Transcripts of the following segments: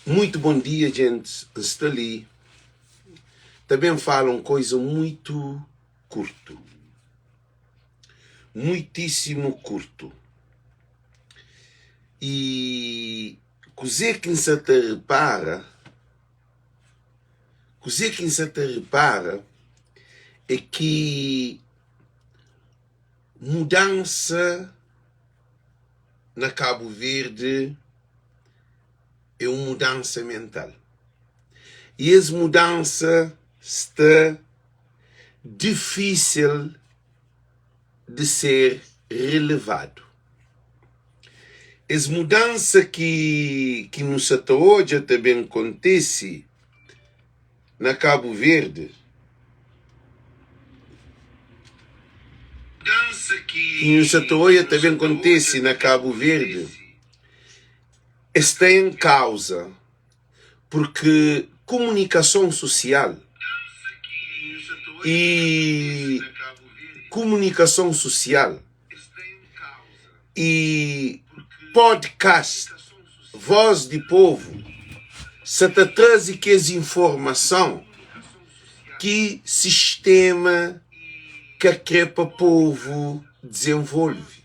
Muito bom dia gente, N sta li ta ben fala un koisa muito kurtu, muitíssimo kurtu. I kuzê ki N sa ta repara, kuzê ki N sa ta repara é ki mudansa na Kabu Verdi é un mudansa mental. I es mudansa sta difísil di ser relevadu. Es mudansa ki ki nu sa ta odja ta ben kontise na Kabu Verdi, ki nu sa ta odja ta ben kontise na Kabu Verdi, es sta en kauza purki kumunikason susial i kumunikason susial i podcast Voz di Povu sa ta traze kes informason ki sistema ka kre pa povu dizenvolve,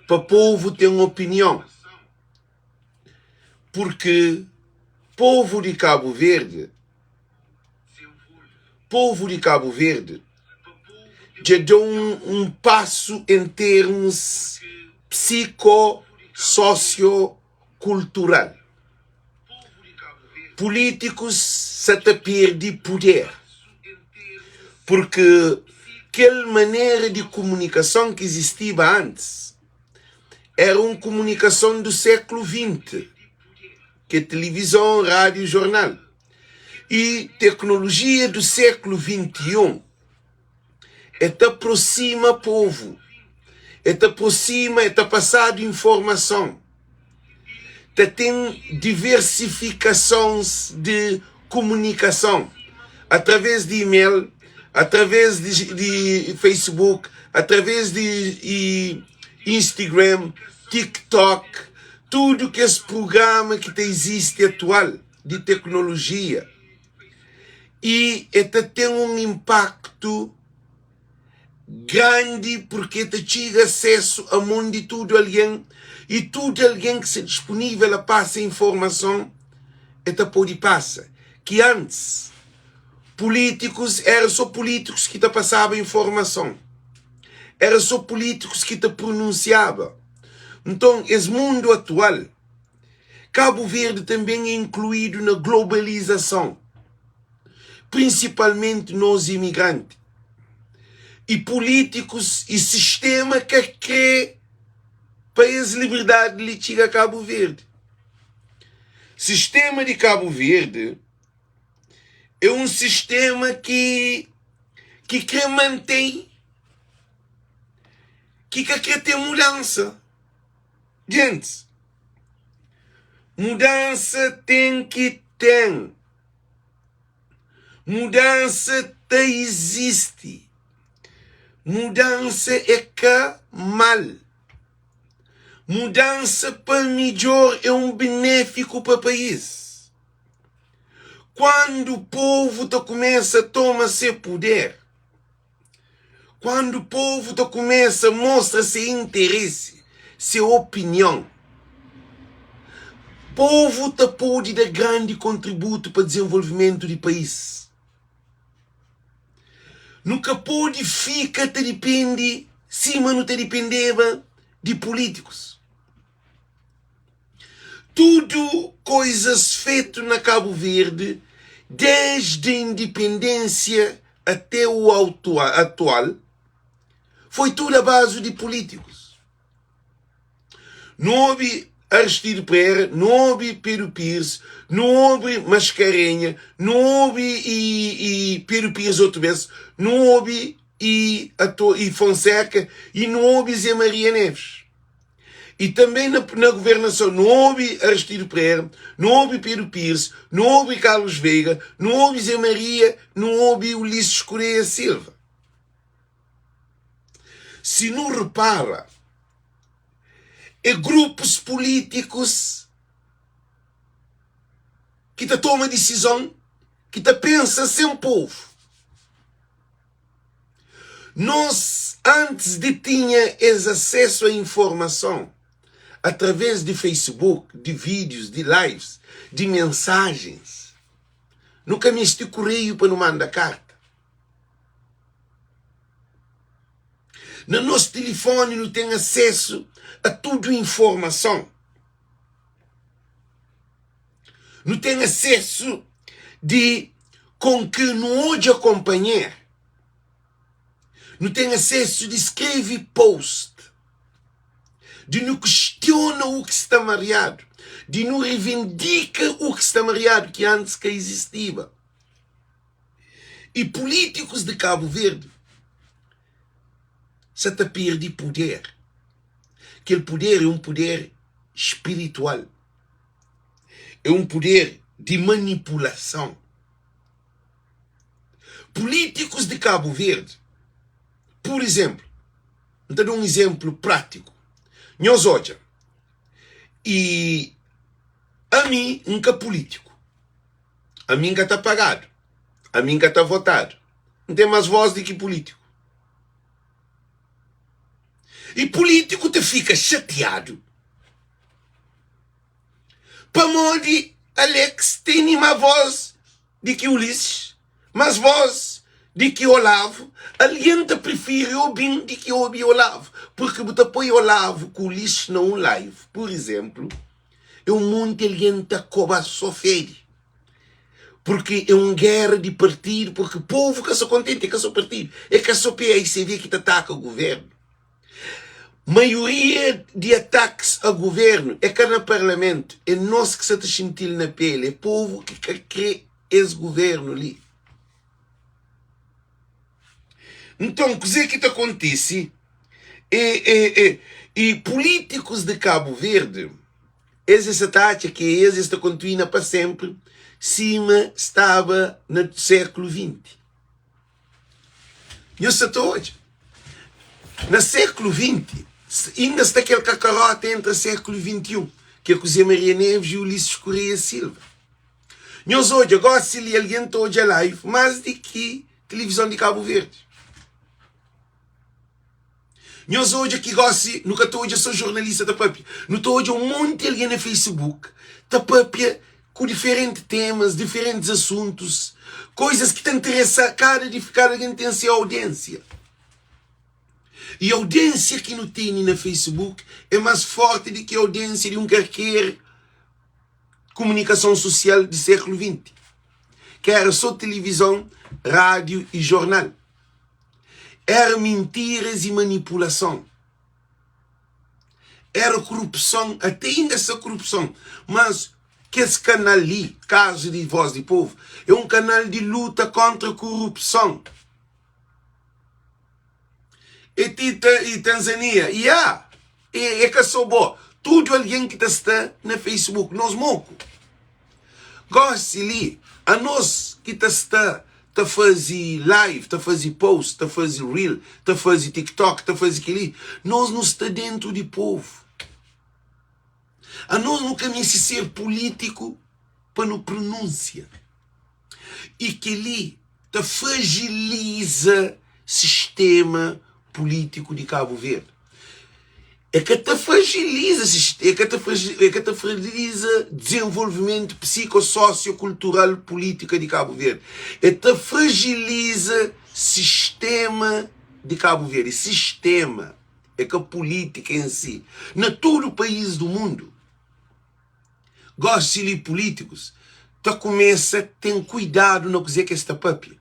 pa povu ten opinion. Purki povu di Kabu Verdi, povu di Kabu Verdi dja da un, un pasu en termus psiko sosio kultural. Pulítikus sa ta perde puder, purki kel manera di kumunikason ki izistiba antis, Éra un kumunikason du séklu 20, ki é tilivizon, rádiu, jornal. I teknolojia du séklu 21 é ta aprosima povu, é ta aprosima, é ta pasadu informason, ta ten diversifikasons di kumunikason através di email, através di, di Facebook, através di i, Instagram, TikTok, tudu kes prugrama ki ta izisti atual di teknolojia i e ta ten un inpaktu grandi purki e ta txiga asesu a mon di tudu algen i tudu algen ki sta dispunível a pasa informason e ta pode pasa ki antis pulítikus éra sô pulítikus ki ta pasaba informason éra sô pulítikus ki ta prununsiaba nton es mundu atual Kabu Verdi tanben é inkluídu na globalizason prinsipalmenti nos imigranti i pulítikus i sistema ka kre pa es liberdadi li txiga Kabu Verdi. Sistema di Kabu Verdi é un sistema ki ki kre mantém, ki ka kre ten mudansa. Gentis, mudansa ten ki ten. Mudansa ta izisti. Mudansa é ka mal. Mudansa pa midjór é un benéfiku pa país. Kuandu povu ta kumesa toma se puder, Kuandu povu ta kumesa mostra se interesi, se opinion, povu ta pode da grandi kontributu pa dizenvolvimentu di país. Nu ka pode fika ta dipende sima nu ta dipendeba di pulítikus. Tudu koizas fetu na Kabu Verdi desdi indipendênsia até o atual foi tudu a bazu di pulítikus. Nu obi Aristide Pereira, nu obi Pedro Pires, nu obi Mascarenha, nu obi i, i Pedro Pires otu bes, nu obi i, i Fonseca i nu obi Zé Maria Neves. I tanbê na, na governason nu obi Aristides Pereira, nu obi Pedro Pires, nu obi Carlos Veiga, nu obi Zé Maria, nu obi Ulisses Correia Silva. Si nu repara, é grupus polítikus. ki ta toma disizon ki ta pensa sen povu. Nos antis di tinha es asesu a informason através di Facebook, di vídius, di lives, di mensajens, nu ka meste kureiu pa nu manda karta. Na nos tilifoni nu ten asesu a tudu informason. Nu ten asesu di kon ki nu odja konpanher. Nu ten asesu di skrebe post, di nu kustiona u ki sta mariadu, di nu rivindika u ki sta mariadu ki antis ka izistiba. I pulítikus di Kabu Verdi sa ta perde puder. Kel puder é un puder spiritual, é un puder di manipulason. Pulítikus di Kabu Verdi, pur izénplu, N ta da un izénplu prátiku, nhos odja, i ami N ka pulítiku, Ami N ka ta pagadu, ami N ka ta votadu. N ten más vós di ki pulítiku. I pulítiku ta fika xatiadu pamodi Alex tene má vós di ki Ulisses, más vós di ki Olavo. Algen ta prifiri obi-m di ki obi Olavo, purki bu ta poi Olavo ku Ulisses na un live, pur izénplu. É un monti algen ta koba so fedi purki é un géra di partidu purki povu ka sta kontenti é ka so partidu é ka so paicv ki ta ataka guvernu maioria di atakis a guvernu é ka na parlamentu é nos ki sa ta xinti-l na peli é povu ki ka kre es guvernu li nton kuze ki ta kontise E, e, e, e pulítikus di Kabu Verdi, es es sa ta atxa ki es es ta kontinua pa sénpri sima staba na séklu 20. Nhos sa ta odja, na séklu 20, inda sta kel kakaróta entra séklu 21, ki é ku Zé Maria Neves i Ulisses Correia Silva. Nhos odja, gósi li algen ta odja live más di ki tilivizon di Kabu Verdi. Nhos odja ki gósi nu ka ta odja sô jornalista ta pâpia, nu ta odja un monti algen na Facebook ta pâpia ku diferenti temas, diferentis asuntus, koizas ki ta interesa kada di kada algen ten se audiénsia. I audiénsia ki nu tene na Facebook é más fórti di ki audiénsia di un karker kumunikason susial di séklu 20, ki éra sô tilivizon, rádiu i jornal. Éra mintiras i manipulason. Éra korupson, até inda sta korupson. Mas kes kanal li, kazu di Voz di Povu, é un kanal di luta kontra korupson. E ti i Tanzania, ia, e ka so bo, tudu algen ki ta sta na Facebook, nos moku. Gósi li, anos ki ta sta ta faze live, ta faze post, ta faze reel, ta faze tiktok, ta faze kel-li, nos nu sta déntu di povu. Anos nu ka meste ser pulítiku pa nu prunúnsia. I kel-li ta frajiliza sistéma pulítiku di Kabu Verdi. E ka ta frajiliza e ka ta e ka ta frajiliza dizenvolvimentu psiko-sosio-kultural pulítika di Kabu Verdi. E ta frajiliza sistéma di Kabu Verdi. Sistéma, e ka pulítika en si. Na tudu país du mundu. Gósi li pulítikus ta kumesa ten kuidadu na kuzê ki es ta pâpia.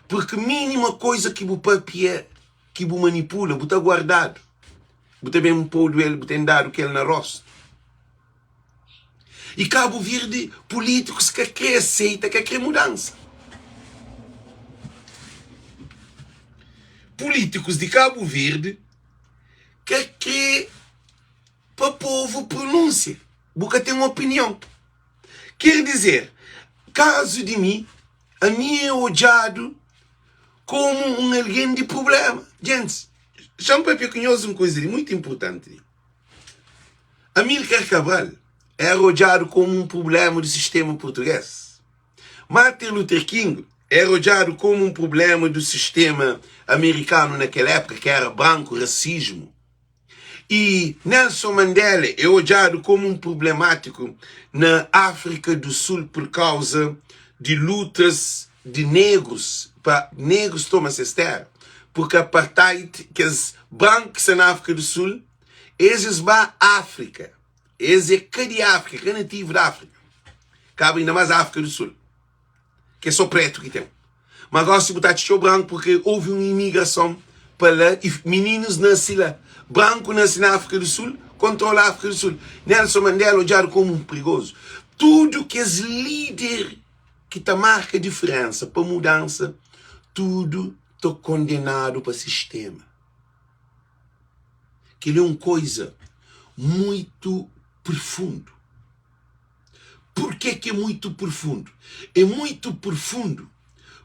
Purki mínima koiza ki bu pâpia ki bu manipula, bu ta guardadu, bu ta ben podu el, bu ten dadu kel na róstu. I Kabu Verdi pulítikus ka krê aseita, ka krê mudansa. Pulítikus di Kabu Verdi ka krê. Pa povu prununsia, bu ka ten opinion. Ker dizer, kazu di mi, ami é odjadu komu un algen di prublema. Gentis, xa-m papia ku nhos un kuza li mutu inpurtanti li. Amilcar Cabral. éra odjadu komu un prubléma di sistéma purtugês. Martin Luther King éra odjadu komu un prubléma di sistéma amerikanu na kel épuka, ki éra branku, rasismu. I Nelson Mandela é odjadu komu un prublemátiku na Áfrika du Sul pur kauza di lutas di negrus pa negrus toma ses téra, purki apartheid, kes branku ki sta na Áfrika du Sul, es es ba Áfrika, es é ka di Áfrika, ka nativu di Áfrika, kaba inda más Áfrika du Sul. ki é só pretu ki ten. Ma gosi bu ta atxa txeu branku porque houve un imigrason pa la y mininus nasi la. Branku nasi na Áfrika du Sul, kontrola Áfrika du Sul. Nelson Mandela odjadu komu un prigozu. Tudu kes lider ki ta marka diferensa pa mudansa, tudu ta kondenadu pa sistema. Kel-li é un koiza muitu profundu. Porquê que é muito profundo? É muito profundo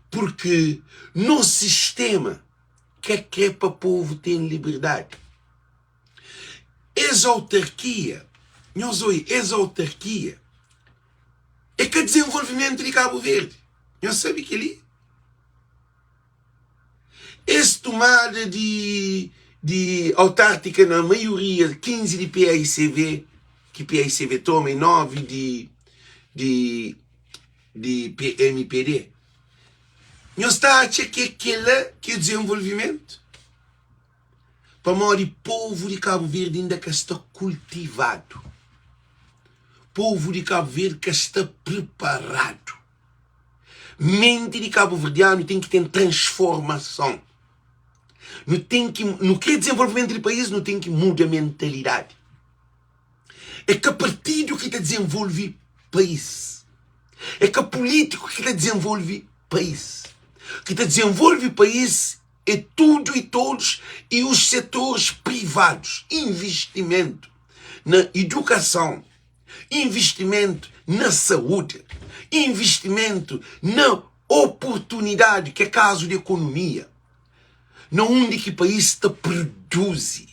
porque nos sistema ka kre pa povo ten liberdade. Es autarquia, nhos oi, es autarquia é ka desenvolvimento di Cabo Verde. Nhos sabe kel-li? Es tumada di di autártika na maioria 15 di paicv ki paicv toma y 9 di di di mpd. Nhos ta atxa ke kela ki é dizenvolvimentu? Pamodi povu di Kabu Verdi inda ka sta kultivadu. Povu di Kabu Verdi ka sta preparadu. Menti di kabuverdianu ten ki ten transformason. Nu ten ki, nu kre dizenvolvimentu di país, nu ten ki muda mentalidadi. É ka partidu ki ta dizenvolve país. É ka pulítiku ki ta dizenvolve país. Ki ta dizenvolve país é tudu i todos i os setores privados. Investimentu na idukason, Investimentu na saúdi, investimentu na oportunidadi, ki é kazu di ekonomia, na undi ki país ta produzi.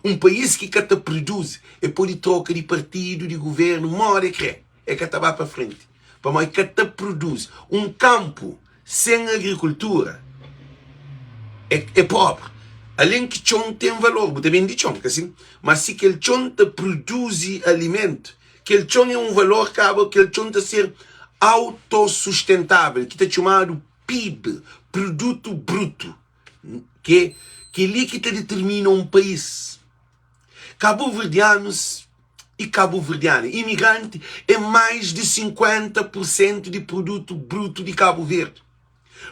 Un país ki ka ta produzi, e pode troka di partidu, di guvernu, modi e kre, e ka ta ba pa frenti, pamodi e ka ta produzi. Un kanpu Sen agrikultura é pobri. Alen ki txon ten valor, bu ta bende txon, ka sin? Ma si kel txon ta produzi alimentu, kel txon é un valor kaba kel txon ta ser autosustentável, ki ta txomadu PIB, Produtu Brutu, ke kel-li ki ta determina un país. Kabuverdianus i kabuverdiana, imigranti é mais di 50 pur sentu di produtu brutu di Kabu Verdi.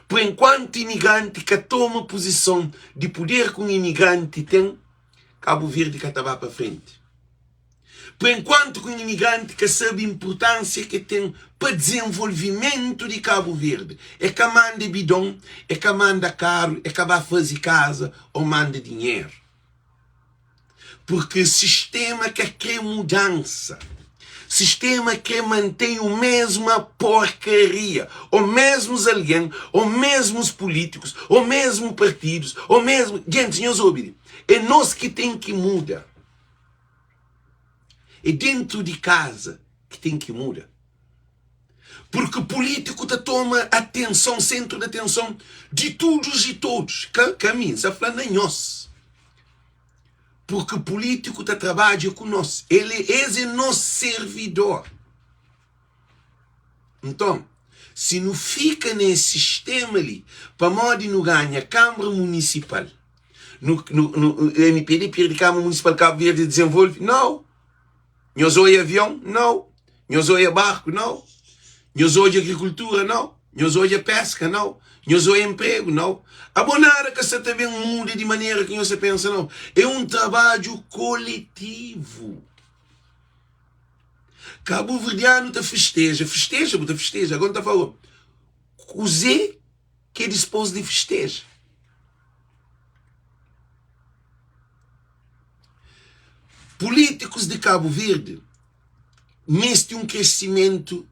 Pur enkuantu imigranti ka toma puzison di puder ki un imigranti ten, Kabu Verdi ka ta ba pa frenti. Pur enkuantu ki un imigranti ka sabe inpurtansia ki ten pa dizenvolvimentu di Kabu Verdi, e ka manda bidon, e ka manda karu, e ka ba faze kaza o manda dinheru. Porque sistema ka kre mudansa. Sistema kre mantém o mesma porcaria. O mesmos alguém, o mesmos políticos, o mesmo partidos, o mesmo. Gente, nhos obi li. É nós ki tem ki muda. É dentro di casa ki tem ki muda. Porque político ta toma atenção, centro de atenção de todos e todos. Ka, ka mi, N sa fla na nhos. Porque político ta trabadja ku nos. Ele, es é nos servidor. Nton, si nu fika na es sistema li, pamodi nu ganha Kâmara Munisipal, nu, nu, nu, MPD perde Kâmara Munisipal, Kabu Verdi dezenvolve? Nau! Nhos oia avion? Nau. Nhos oia barku? Nau. Nhos odja agrikultura? Nau. Nhos odja peska? Nau. Nhos oia enpregu? Nau. Abo nada ka sta ta ben muda di manera ki nhos ta pensa? Nau. É un trabadju koletivu. Kabuverdianu ta festeja, festeja, bu ta festeja. Agora N ta fala, kuzê ki é dispôs di festeja? Pulítikus di Kabu Verdi meste un kresimentu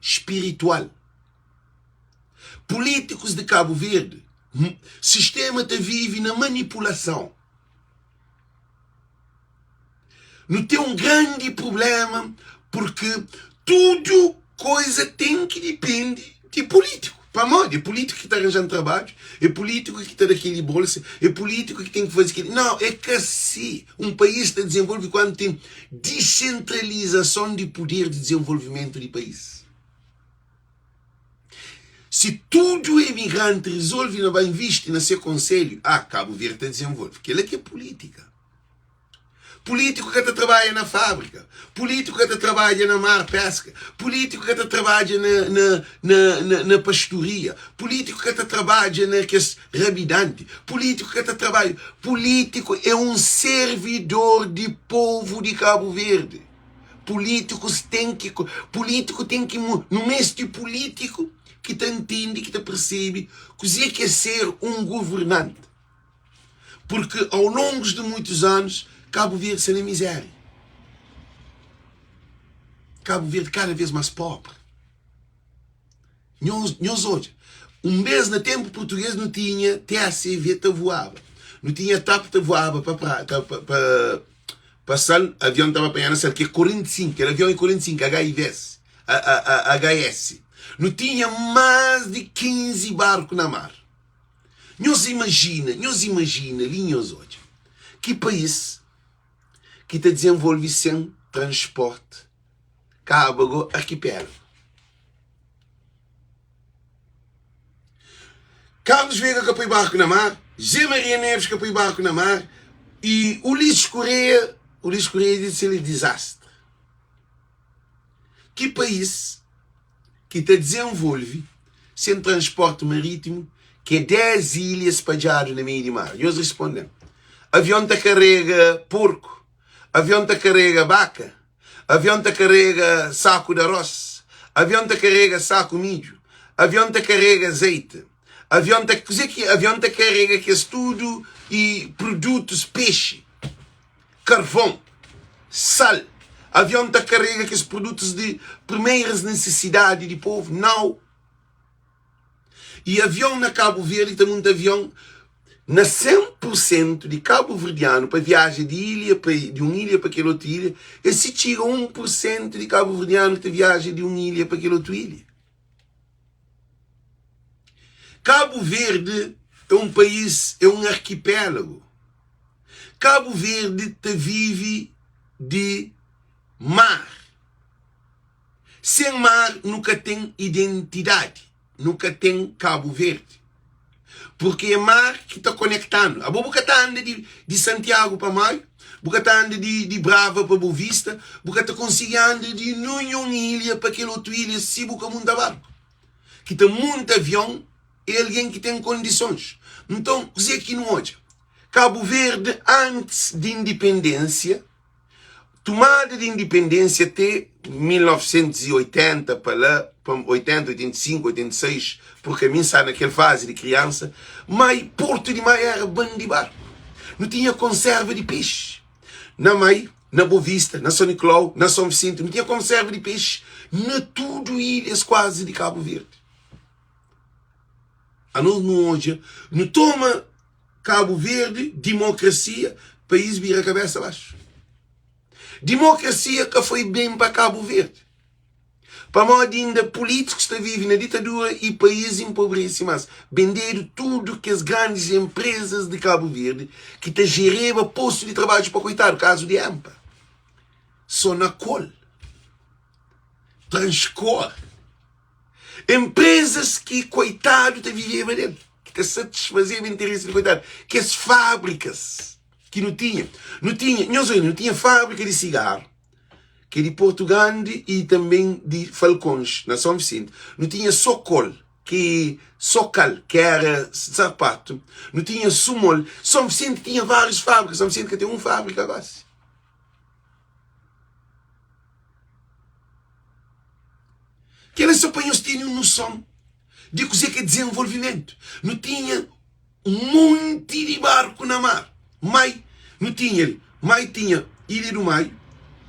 spiritual. Pulítikus di Kabu Verdi, sistema ta vive na manipulason. Nu ten un grandi prubléma purki tudu koza ten ki dipende di pulítiku. Pamodi? É pulítiku ki ta ranja-m trabadju, é pulítiku ki ta da kel-li bolsa, é pulítiku ki ten ki faze kel-li. Nau, é ka si. Un país ta dizenvolve kantu ten disentralizason di puder di dizenvolvimentu di país. Si tudu emigranti rizolve na ba invisti na se konselhu, ah, Kabu Verdi ta dizenvolve. Kel-la ki é pulítika. Pulítiku ka ta trabadja na fábrika, pulítiku ka ta trabadja na mar peska, pulítiku ka ta trabadja na, na, na, na, na pastoria, pulítiku ka ta trabadja na kes rabidanti, pulítiku ka ta trabadja. Pulítiku é un servidor di povu di Kabu Verdi. Pulítikus ten ki, pulítiku ten ki, nu meste pulítiku ki ta ntende, ki ta persebe kuzê ki é ser un governanti. Porque ao longos de muitos anos Cabo Verde sta na miséria. Cabo Verde cada vez mais pobre. Nhos, nhos odja, um bes na tempo português nu tinha TACV ta voaba, nu tinha TAP ta voaba pa pra, pa, pa, pa, pa Sal, avião tava apanhar na Sal, que é 45, aquele avião é 45, HIVS, a, a, a, HS. Nu tinha mais de 15 barcos na mar. Nhos imajina, nhos imajina li nhos odja ki país ki ta dizenvolve sen transporti kaba go arkipélagu. Carlos Veiga ka poi barku na mar, Zé Maria Neves ka poi barku na mar e Ulisses Correia, Ulisses Correia disse el é dizastre. Ki país ki ta dizenvolve sen transporti marítimu ki é 10 ilha spadjadu na meiu di mar? Nhos risponde-m. Avion ta karega porku? Avion ta karega baka? Avion ta karega saku di arós? Avion ta karega saku midju? Avion ta karega azeiti? Avion ta kuzê ki avion ta karega kes tudu i produtus pexi? karvon, sal, avion ta karega kes produtus di primeiras nisisidadi di povu? Nau. I avion na Kabu Verdi ta munta avion na 100 pur sentu di kabuverdianu pa viaja di ilha pa di un ilha pa kel otu ilha, e si txiga 1 pur sentu di kabuverdianu ki ta viaja di un ilha pa kel otu ilha. Kabu Verdi é un país, é un arkipélagu. Kabu Verdi ta vive di mar. Sen mar nu ka ten identidadi, nu ka ten Kabu Verdi. Purki é mar ki ta konekta-nu. Abo bu ka ta anda di di Santiagu pa Maio, bu ka ta anda di di Brava pa Bovista, bu ka ta konsigi anda di ninhun ilha pa kel otu ilha si bu ka munta barku. Ki ta munta avion é algen ki ten kondisons. Nton, kuzê ki nu odja? Kabu Verdi antis di indipendênsia, tumada di indipendênsia te 1980 pa la, pa 80, 85, 86, purki ami N sta na kel fazi di kriansa, mai, Portu di Mai éra ban di barku. Nu tinha konserva di pexi na Mai, na Bovista, na Son Niklau, na Son Visenti, nu tinha konserva di pexi na tudu ilhas kuazi di Kabu Verdi. Anos nu odja, nu toma Kabu Verdi, dimokrasia, país bira kabesa baxu. Dimokrasia ka foi ben pa Kabu Verdi. Pamodi inda pulítikus ta vive na ditadura i país inpobrese más. Bendedu tudu kes grandis enprezas di Kabu Verdi ki ta jereba postu di trabadju pa koitadu, kazu di EMPA, Sonacol, Transcor. Enprezas ki koitadu ta viveba del, ki ta satisfazeba interesi di koitadu. Kes fábrikas ki nu tinha, nu tinha, nhos obi, nu tinha fábrika di sigaru, ki é di Portu Grandi i tanben di Falkons, na Son Visenti. Nu tinha Sokol, ki Sokal, ki éra sarpatu. Nu tinha Sumol. Son Visenti tinha várius fábrika. Son Visenti ka ten un fábrika gosi. Kel é só pa nhos tene un noson di kuzê ki é dizenvolvimentu. Nu tinha un monti di barku na mar. Mai, nu tinha el. Mai tinha Ilha do Maio,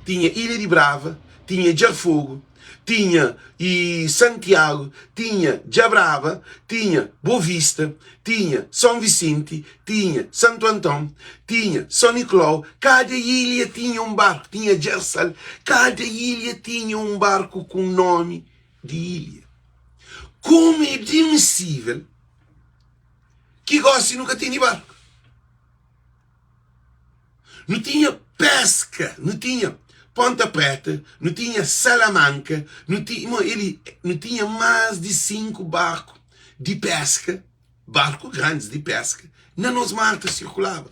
tinha Ilha di Brava, Tinha Djarfogo, tinha e Santiago, tinha Djabraba, tinha Bovista, tinha São Vicente, tinha Santo Antão, tinha São Nicolau. Kada ilha tinha un barku, tinha Djarsal. Kada ilha tinha un barku ku nomi di ilha. Komu é admisível ki gosi nu ka tene barku? Nu tinha peska, nu tinha Ponta Preta, nu tinha Salamanka, nu tinha, nu tinha más di 5 barku di peska, barku grandis di peska, na nos mar ta sirkulaba.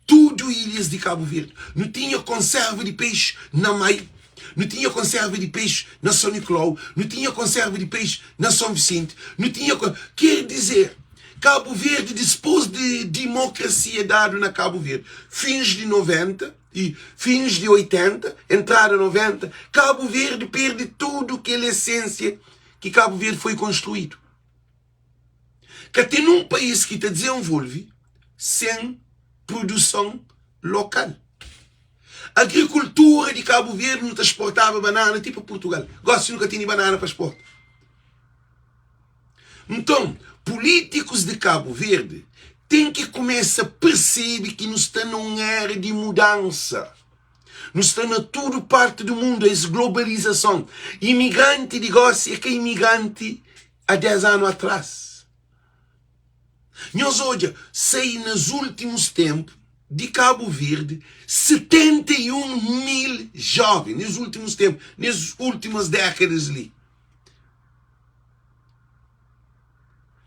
Tudu ilhas di Kabu Verdi. Nu tinha konserva di pexi na Mai, nu tinha konserva di pexi na São Nicolau, nu tinha konserva di pexi na São Vicente, nu tinha. Ker dizer, Kabu Verdi dispôs di dimokrasia dadu na Kabu Verdi, fins di 90 y fins di 80, entrada 90, Kabu Verdi perde tudu kel esensia ki Kabu Verdi foi konstruídu. Ka ten nun país ki ta dizenvolve sen produson lokal. Agrikultura di Kabu Verdi nu ta sportaba banana ti pa Purtugal. Gosi nu ka tene banana pa sporta. Nton, pulítikus di Kabu Verdi ten ki kumesa persebe ki nu sta na un era di mudansa. Nu sta na tudu parti di mundu, es globalizason. Imigranti di gosi é ka imigranti a 10 anu atras. Nhos odja, sai nas últimus ténpu di Kabu Verdi 71 mil jóven, nes últimus ténpu, nes últimas dékadas li.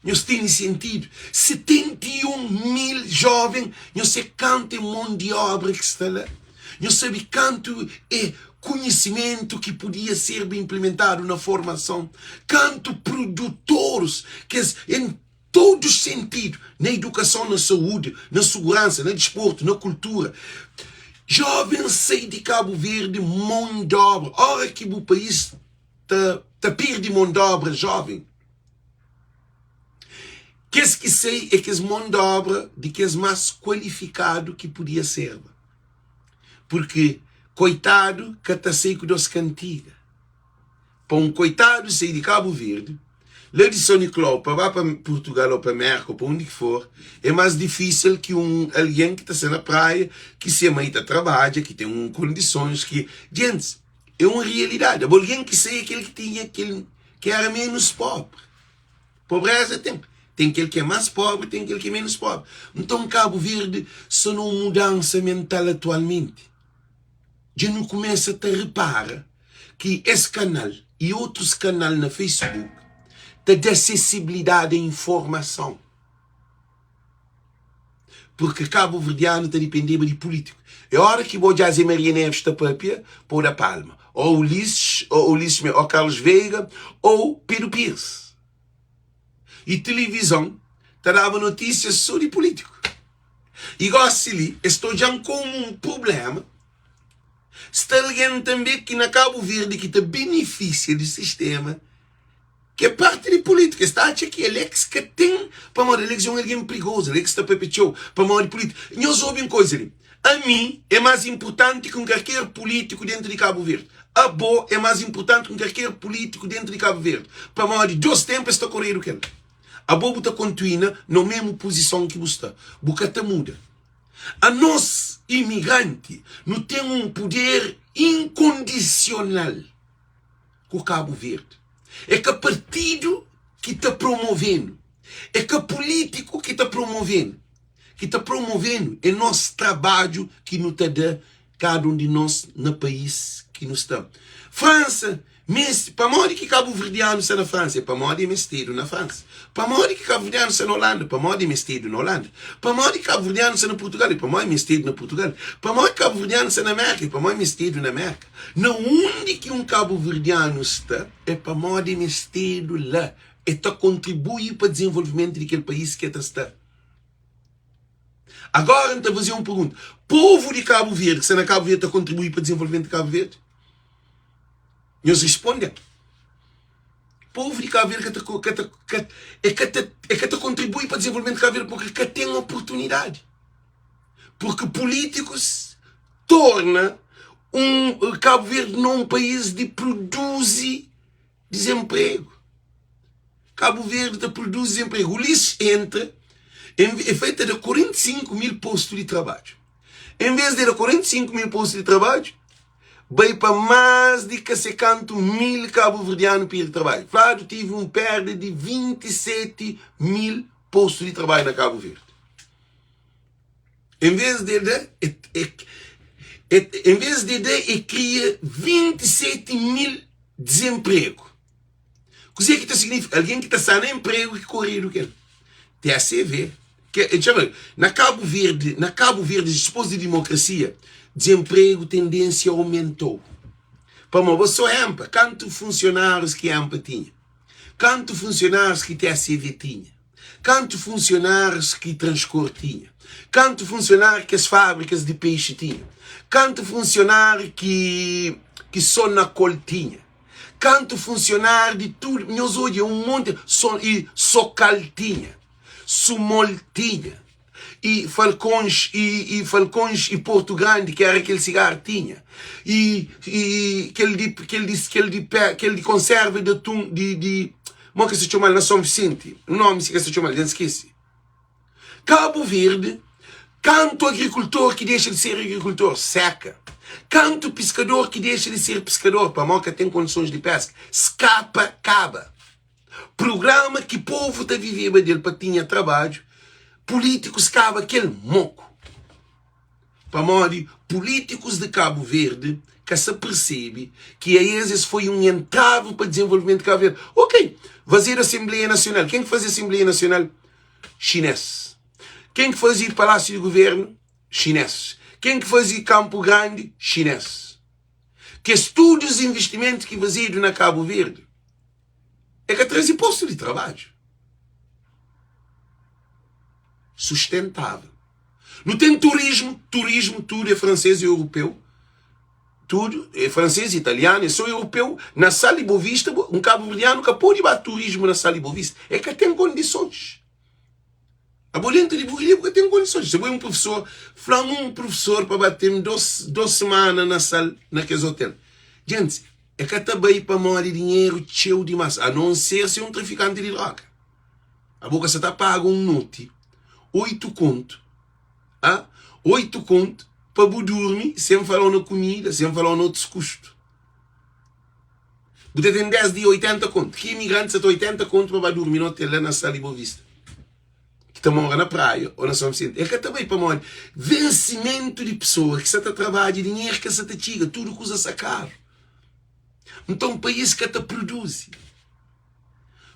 Nhos tene sentidu? 71 mil jóven, nhos se kantu é mon di óbra ki sta la? Nhos sabe kantu é konhisimentu ki podia serba inplimentadu na formason? Kantu produtoris, kes en todos sentidu, na idukason, na saúdi, na suguransa, na disportu, na kultura. Jóvens sai di Kabu Verdi mon di óbra. Óra ki bu país ta ta perde mon di óbra jóven, kes ki sai é kes mon di óbra di kes más kualifikadu ki podia serba. Purki koitadu ka ta sai ku dos kantiga. Pa un koitadu sai di Kabu Verdi, la di São Nicolau pa ba pa Purtugal ou pa Merka ou pa undi ki for, é más difísil ki un algen ki ta sta na praia, ki se mai ta trabadja, ki ten un kondisons ki. Djentis, é un rialidadi. Abo algen ki sai é kel ki tinha kel ki éra ménus póbri. Pobreza ten. Ten kel ki é más póbri, ten kel ki é ménus póbri. Nton, Kabu Verdi sta na un mudansa mental atualmenti. Dja nu kumesa ta repara ki es kanal i otus kanal na Facebook ta da asesibilidadi a informason. Purki kabuverdianu ta dipendeba di pulítiku. É óra ki bo odja Zé Maria Neves ta papia, pa bo da palma. Ó Ulisses, ó Ulisses mesmu, ó Carlos Veiga, ou Pedro Pires. I tilivizon ta daba notísias sô di pulítiku. I gósi li, es ta odja-m komu un prubléma. Sta algen tanbê ki na Kabu Verdi ki ta benefisia di sistéma ki é parti di pulítika. Es ta atxa ki Alex ka ten, pamodi Alex é un algen prigozu, Alex ta papia txeu pamodi pulítika. Nhos obi un koza li, ami é más inpurtanti ki un karker pulítiku déntu di Kabu Verdi. Abo é más inpurtanti ki un karker pulítiku déntu di Kabu Verdi, pamodi dôs ténpu es ta koredu kel. Abo bu ta kontuina na mésmu puzison ki bu sta, bu ka ta muda. Anos imigranti nu ten un puder inkondisional ku Kabu Verdi. É ka partidu ki ta promove-nu, é ka pulítiku ki ta promove-nu. Ki ta promove-nu é nos trabadju ki nu ta da kada un di nos na país ki nu sta. Fransa meste, pamodi ki kabuverdianu sta na Fransa? É pamodi é mestedu na Fransa. Pamodi ki kabuverdianu sta na Holanda? Pamodi é mestedu na Holanda. Pamodi ki kabuverdianu sta na Purtugal? É pamodi é mestedu na Purtugal. Pamodi ki kabuverdianu sta na Merka? É pamodi é mestedu na Merka. Na undi ki un kabuverdianu sta, é pamodi é mestedu la. É ta kontribui pa dizenvolvimentu di kel país ki é ta sta. Agora N ta faze un pergunta, povu di Kabu Verdi ki sta na Kabu Verdi ta kontribui pa dizenvolvimentu di Kabu Verdi? Nhos risponde-m. Povu di Kabu Verdi ka ta, ka ta, ka, e ka ta, e ka ta kontribui pa dizenvolvimentu di Kabu Verdi porque ka ten oportunidadi. Porque polítikus torna. Un Cabo Verde não é um país de produzir desemprego. Cabo Verde ta produzi desemprego. Ulisses entra, é feita de 45 mil postos de trabalho. Em vez de 45 mil postos de trabalho, bai pa más di ka se kantu mil kabuverdianu perde trabadju. Fladu tive un perda di 27 mil postu di trabadju na Kabu Verdi. En vez de da, e, e, e, en vez de da, e kria 27 mil dezenpregu. Kuzê ki ta signifika? Algen ki ta sta na enpregu ki koredu kel TACV. Ke, txeu, na Kabu Verdi, na Kabu Verdi, dipôs di dimokrasia, dezenpregu tendênsia aumentou. Pamodi bo sô EMPA, kantu funsionárius ki EMPA tinha? Kantu funsionárius ki TACV tinha? Kantu funsionárius ki Transcor tinha? Kantu funsionáriu ki es fábrikas di peixi tinha? Kantu funsionáriu ki ki Sonacol tinha? Kantu funsionáriu di tudu, nhos odja un monti, so, i Socal tinha, Sumol tinha, i Falcões, i, i Falcões i Porto Grande, ki era kel sigaru tinha, i, i kel di, kel di, kel di, kel di konserva di atun, di, di, mo ki se txomal na São Vicente, un nomi si ke se txomal, dja N skese. Kabu Verdi, kantu agrikultor ki dexa di ser agrikultor, seka. Kantu piskador ki dexa di ser piskador, pamodi ka ten kondisons di peska, skapa, kaba. Prugrama ki povu ta viveba del pa tinha trabadju, pulítikus kaba kel moku. Pamodi pulítikus di Kabu Verdi ka sa persebe ki a es es foi un entravi pa dizenvolvimentu di Kabu Verdi. Ok, fazedu Asenbleia Nasional. Ken ki faze Asenbleia Nasional? Xinês. Ken ki faze Palásiu di Guvernu? Xinês. Ken ki faze Kanpu Grandi? Xinês. Kes tudu investimentu ki fazedu na Kabu Verdi é ka traze postu di trabadju sustentável. Nu ten turismu, turismu tudu é fransês e europeu, tudu é fransês, italianu, é só europeu. Na Sal e Bovista, un kabuverdianu ka pode ba turismu na Sal e Bovista, é ka ten kondisons. Abo dentu di bu ilha bu ka ten kondisons. Se bo é un profesor, fla-m un profesor pa ba ten dos semana na Sal, na kes otel. Gentis, é ka ta bai pamodi dinheru txeu dimás, a non ser se é un trafikanti di droga. Abo ka sa ta paga un noti 8 kontu, ah, 8 kontu pa bu durmi sen falau na kumida, sen falau na otus kustu. Bu ta ten 10 dia 80 kontu. Ki imigranti sa ta 80 kontu pa ba durmi na otel la na Sal di Boa Vista? Ki ta mora na Praia ou na São Vicente? El ka ta bai pamodi vensimentu di pesoa ki sa ta trabadja, dinheru ka sa ta txiga, tudu kuza sa karu. Nton país ka ta produzi.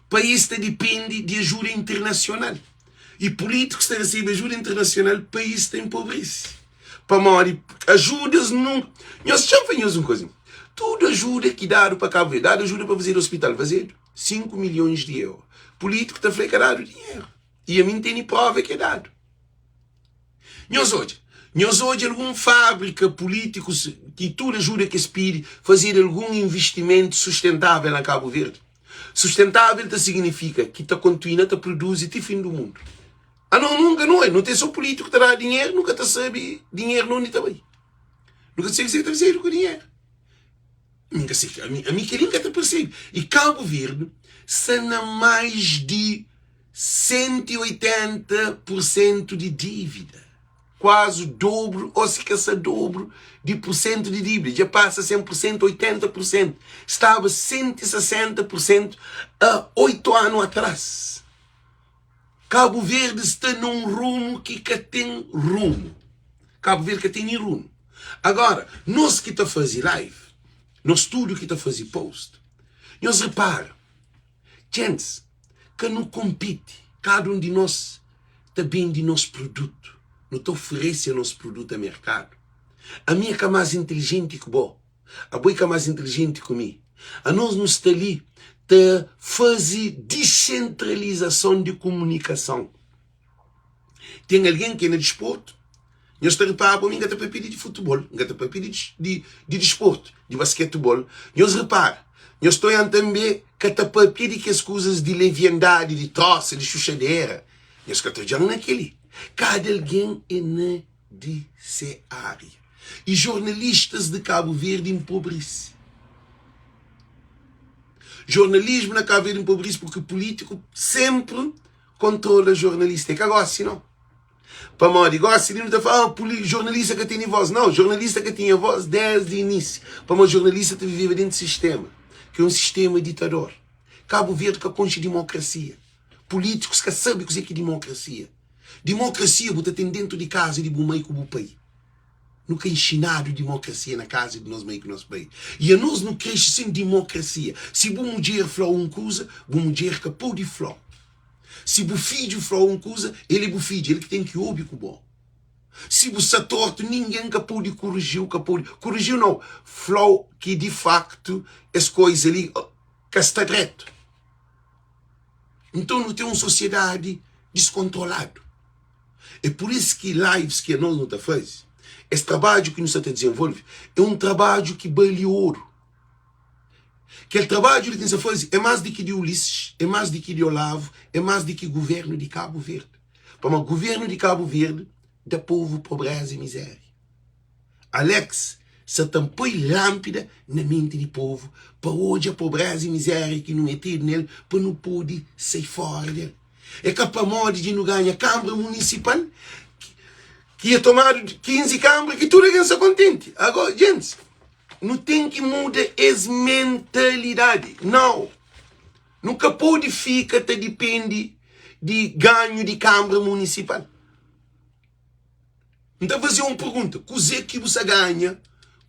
País ta dipende di ajuda internasional i pulítikus ta resebe ajuda internasional, país ta enpobrese. Pamodi ajudas nunka. Nhos txeu fla nhos un kuza, tudu ajuda ki dadu pa Kabu Verdi, dadu ajuda pa fazedu ospital, fazedu 5 milhons di euro. Pulítiku ta fla e ka dadu dinheru i ami N tene prova ki e dadu. Nhos odja, nhos odja algun fábrika, pulítikus ki tudu ajuda ki es pidi, fazedu algun investimentu sustentável na Kabu Verdi? Sustentável ta signifika ki ta kontinua ta produzi ti fin du mundu. Anos nunka nu oi, nu ten so pulítiku ta da dinheru, nu ka ta sabe dinheru na undi ta bai. Nu ka sabe si ta fazedu ku dinheru. Mi ka sabe, ami, ami kel-li N ka ta persebe. I Kabu Verdi sta na mais di 180 pur sentu di dívida, kuazi dobru ô si ka sa dobru di pur sentu di dívida, dja pasa 100 pur sentu, 80 pur sentu, staba 160 pur sentu a 8 anu atrás. Kabu Verdi sta na un rumu ki ka ten rumu. Kabu Verdi ka ten nin rumu. Agora, nos ki ta faze live, nos tudu ki ta faze post, nhos repara, Djentis, ka nu konpiti, kada un di nos ta bende nos produtu, nu ta oferese nos produtu a merkadu. Ami é ka más intilijenti ki bo, abo é ka más intilijenti ku mi. Anos nu sta li ta faze disentralizason di kumunikason. Ten algen ki é na disportu, nhos ta repara pa mi, N ka ta papia di futebol, N ka ta papia di di disportu, di basketebol. Nhos repara, nhos ta oian tanbe ka ta papia di kes kuzas di leviandadi, di trosa, di xuxadera. Nhos ka ta odjan na kel-li. Kada algen é na di se ária. I jornalistas di Kabu Verdi inpobrisi. Jornalismu na Kabu Verdi inpobrisi purki pulítiku senpri kontrola jornalista. É ka gosi nau. Pamodi gosi li nu ta fla, ah, jornalista ka tene vós. Nau, jornalista ka tinha vós desdi inísiu. Pamodi jornalista ta viveba dentu sistema, ki é un sistema ditador. Kabu Verdi ka konxe dimokrasia. Pulítikus ka sabe kuzê ki é dimokrasia. Dimokrasia bu ta ten dentu di kaza di bu mai ku bu pai. Nu ka inxinadu dimokrasia na kaza di nos mai ku nos pai. I anos nu krexe sen dimokrasia. Si bu mudjer fla-u un kuza, bu mudjer ka pode fla-u. Si bu fidju fla-u un kuza, el é bu fidju, el ki ten ki obi ku bo. Si bu sta tortu, ningen ka pode koriji-u, ka pode koriji-u nau, fla-u ki di faktu es koza li ka sta dretu. Nton nu ten un sosiedadi diskontroladu. É pur isu ki lives ki anos nu ta faze, es trabadju ki nu sta ta dizenvolve, é un trabadju ki bali oru. Kel trabadju li ki nu sta faze é más di ki di Ulisses, é más di ki di Olavo, é más di ki guvernu di Kabu Verdi. Pamodi guvernu di Kabu Verdi da povu pobreza i mizéria. Alex sa ta poi lánpida na menti di povu pa odja pobreza i mizéria ki nu metedu nel pa nu pode sai fora del. É ka pamodi dja nu ganha Kanbra Munisipal ki é tomadu 15 kanbra ki tudu algen sta kontenti. Agora, gentis, nu ten ki muda es mentalidadi. Nau! Nu ka pode fika ta dipende di ganhu di Kanbra Munisipal. N ta faze un pergunta, Kuzê ki bu sa ganha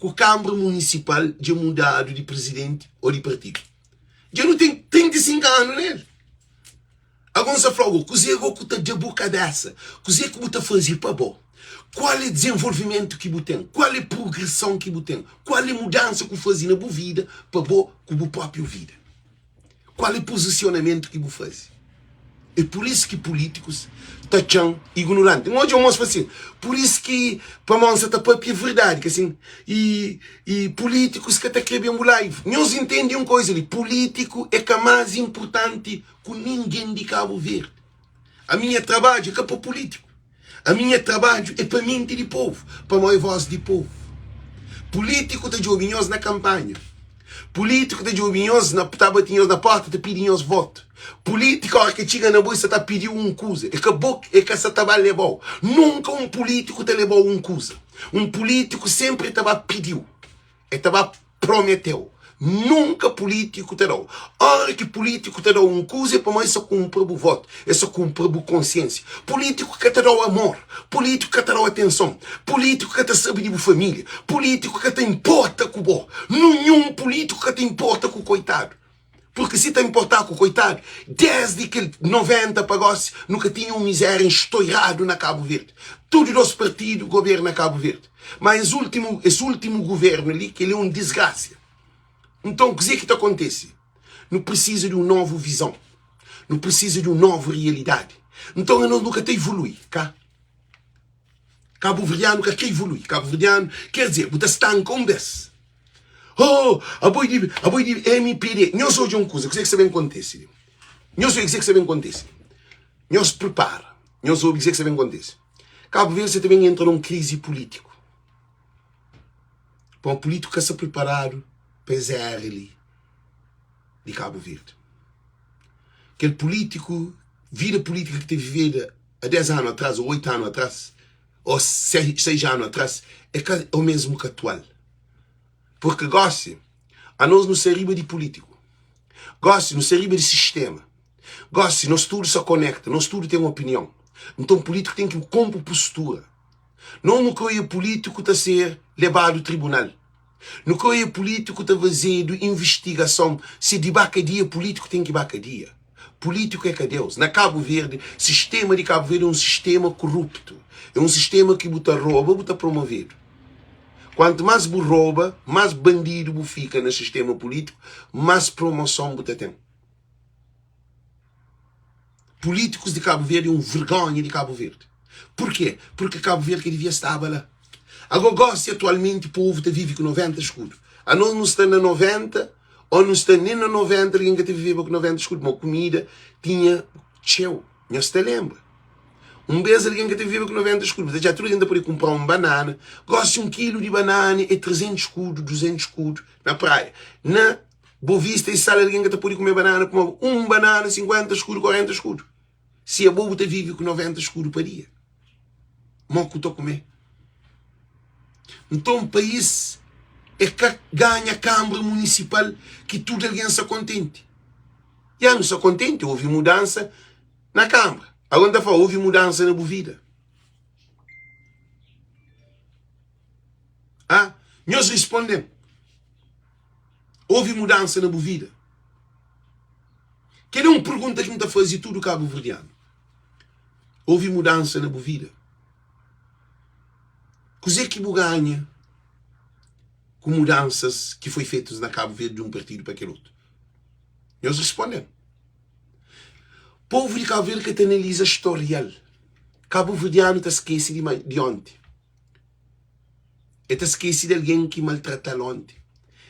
ku Kanbra Munisipal dja mudadu di prizidenti ô di partidu? Dja nu ten 35 anu na el. Ago N sa fla-u go, kuzê go ku ta da bu kabésa? Kuzê ki bu ta faze pa bo? Kual é dizenvolvimentu ki bu ten? Kual é prugreson ki bu ten? Kual é mudansa ku faze na bu vida pa bo ku bu própriu vida? Kual é pozisionamentu ki bu faze? É pur isu ki pulítikus ta txan ignoranti. N odja un mos fla sin, pur isu ki pamodi N sa ta papia verdadi, ka sin? I i pulítikus ka ta kre ben bu live. Nhos intende un koza li, pulítiku é ka más inpurtanti ku ningen di Kabu Verdi. Ami nha trabadju é ka pa pulítiku. Ami nha trabadju é pa menti di povu, pamodi é vós di povu. Pulítiku ta djobe nhos na kanpanha. Pulítiku ta djobe nhos na, ta bati nhos na porta ta pidi nhos votu. Pulítiku óra ki txiga na bo e sa ta pidi-u un kuza. É ka bo, é ka sa ta ba leba-u. Nunka un pulítiku ta leba-u un kuza. Un pulítiku sénpri ta ba pidi-u. E ta ba prometeu. Nunka pulítiku ta da-u. Óra ki pulítiku ta da-u un kuza é pamodi es sa kunpra bu votu, es sa kunpra bu konsiénsia. Pulítiku ka ta da-u amor, pulítiku ka ta da-u atenson, pulítiku ka ta sabe di bu família, pulítiku ka ta inporta ku bo. Ninhun pulítiku ka ta inporta ku koitadu. Purki si ta inportá ku koitadu, desdi kel 90 pa gosi nu ka tinha un mizéria nstoiradu na Kabu Verdi. Tudu dos partidu goberna Kabu Verdi. Ma es ultimu, es ultimu guvernu li, kel é un disgrasia. Nton, kuzê ki ta kontese? Nu prisiza di un novu vizon. Nu prisiza di un novu rialidadi. Nton, anos nu ka ta ivolui, ka? Kabuverdianu ka kre ivolui. Kabuverdianu, ker dizer, bu ta stanka un bes. Oh, abo é di, abo é di MPD. Nhos odja un kuza, kuzê ki sta ben kontise li? Nhos obi kuzê ki sta ben kontise li? Nhos pripara, nhos obi kuzê ki sta ben kontise. Kabu Verdi sta ta ben entra na un krizi pulítiku. Pamodi pulítiku ka sta priparadu pa es era li di Kabu Verdi. Kel pulítiku, vida pulítika ki ta viveda a 10 anu atras ô 8 anu atras, ô 6 anu atras, é ka o mesmu ki atual. Purki gósi, anos nu sta riba di pulítiku. Gósi nu sta riba di sistéma. Gósi nos tudu sta konekta, nos tudu ten opinion. Nton pulítiku ten ki konpo postura. Nos nu ka oia pulítiku ta ser lebadu tribunal. Nu ka oia pulítiku ta fazedu invistigason. Si di ba kadia, pulítiku ten ki ba kadia. Pulítiku é ka Deus. Na Kabu Verdi, sistéma di Kabu Verdi é un sistéma koruptu. É un sistéma ki bu ta roba, bu ta promovedu. Kuantu más bu roba, más bandidu bu fika na sistéma pulítiku, más promoson bu ta ten. Pulítikus di Kabu Verdi é un vergonha di Kabu Verdi. Purkê? Purki Kabu Verdi ka devia staba la. Agó gósi, atualmenti, povu ta vive ku 90 skudu. Anos nu sta na 90 ô nu sta nen na 90, algen ka ta viveba ku 90 skudu, ma kumida tinha txeu. Nhos ta lenbra? Un bês algen ka ta viveba ku 90 skudu, bu ta atxa tudu algen ta pode kunpra un banana. Gósi un kilu di banana é 300 skudu, 200 skudu na praia. Na Bovista i Sal algen ka ta pode kume banana pamodi un banana 50 skudu, 40 skudu. Si abo bu ta vive ku 90 skudu pa dia, mo ku ta kume? Nton país é ka ganha kanbra munisipal ki tudu algen sta kontenti. Ya nu sta kontenti, ovi mudansa na kanbra. Agora N ta fla, ovi mudansa na bu vida. Ah, nhos responde-m. Ovi mudansa na bu vida? Kel é un pergunta ki N ta faze tudu kabuverdianu. Ovi mudansa na bu vida? Kuzê ki bu ganha ku mudansas ki foi fetus na Kabu Verdi di un partidu pa kel otu? Nhos responde-m. Povu di Kabu Verdi ka ta analiza storial. Kabuverdianu ta skese di onti. El ta skese di algen ki maltrata-l onti.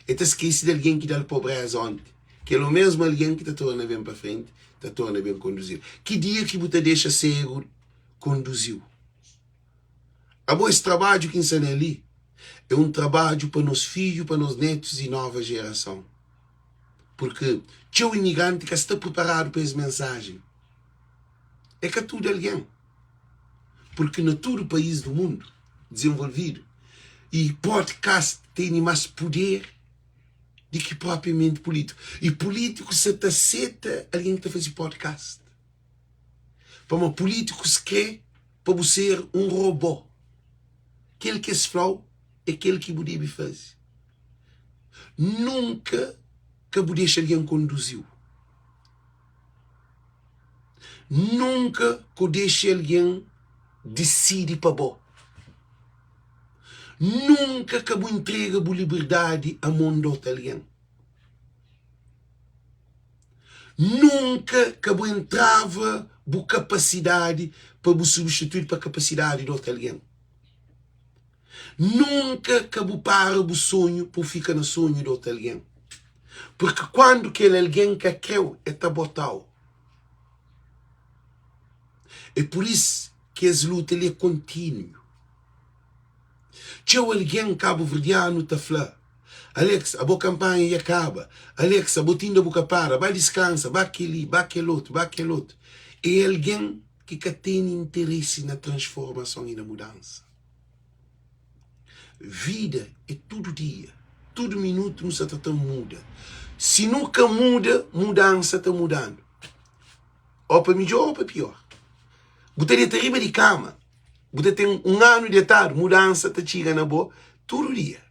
El ta skese di algen ki da-l pobréza onti. Kel omésmu algen ki ta torna ben pa frenti, ta torna ben konduzi-l. Ki dia ki bu ta dexa ségu konduzi-u? Abo, es trabadju ki N sta na li é un trabadju pa nos fidju, pa nos nétus i nova jerason. Purki txeu imigranti ka sta priparadu pa es mensajen. É ka tudu algen. Purki na tudu país du mundu dizenvolvidu i podcast tene más puder di ki propriamenti pulítiku. I pulítikus sa ta seta algen ki ta faze podcast. Pamodi pulítikus krê pa bu ser un robô. Kel ki es fla-u é kel ki bu debe faze. Nunka ka bu dexa algen konduzi-u. Nunka ku dexa algen disidi pa bo. Nunka ka bu intrega bu liberdadi a mon di otu algen. Nunka ka bu entrava bu kapasidadi pa bu substitui pa kapasidadi di otu algen. Nunka ka bu para bu sonhu pa bu fika na sonhu di otu algen. Purki kuandu kel algen ka kreu, el ta bota-u. É pur isu ki es luta li é kontínuu. Txeu algen kabuverdianu ta fla, Alex, abo kanpanha dja kaba. Alex, abo tinda bu ka para. Ba diskansa, ba kel-li, ba kel otu, ba kel otu. É algen ki ka tene interesi na transformason i na mudansa. Vida é tudu dia, tudu minutu nu sa ta ta muda. Si nu ka muda, mudansa ta muda-nu. Ô pa midjór ô pa piór. Bu ta deta riba di kama, bu ta ten un anu detadu, mudansa ta txiga na bo tudu dia.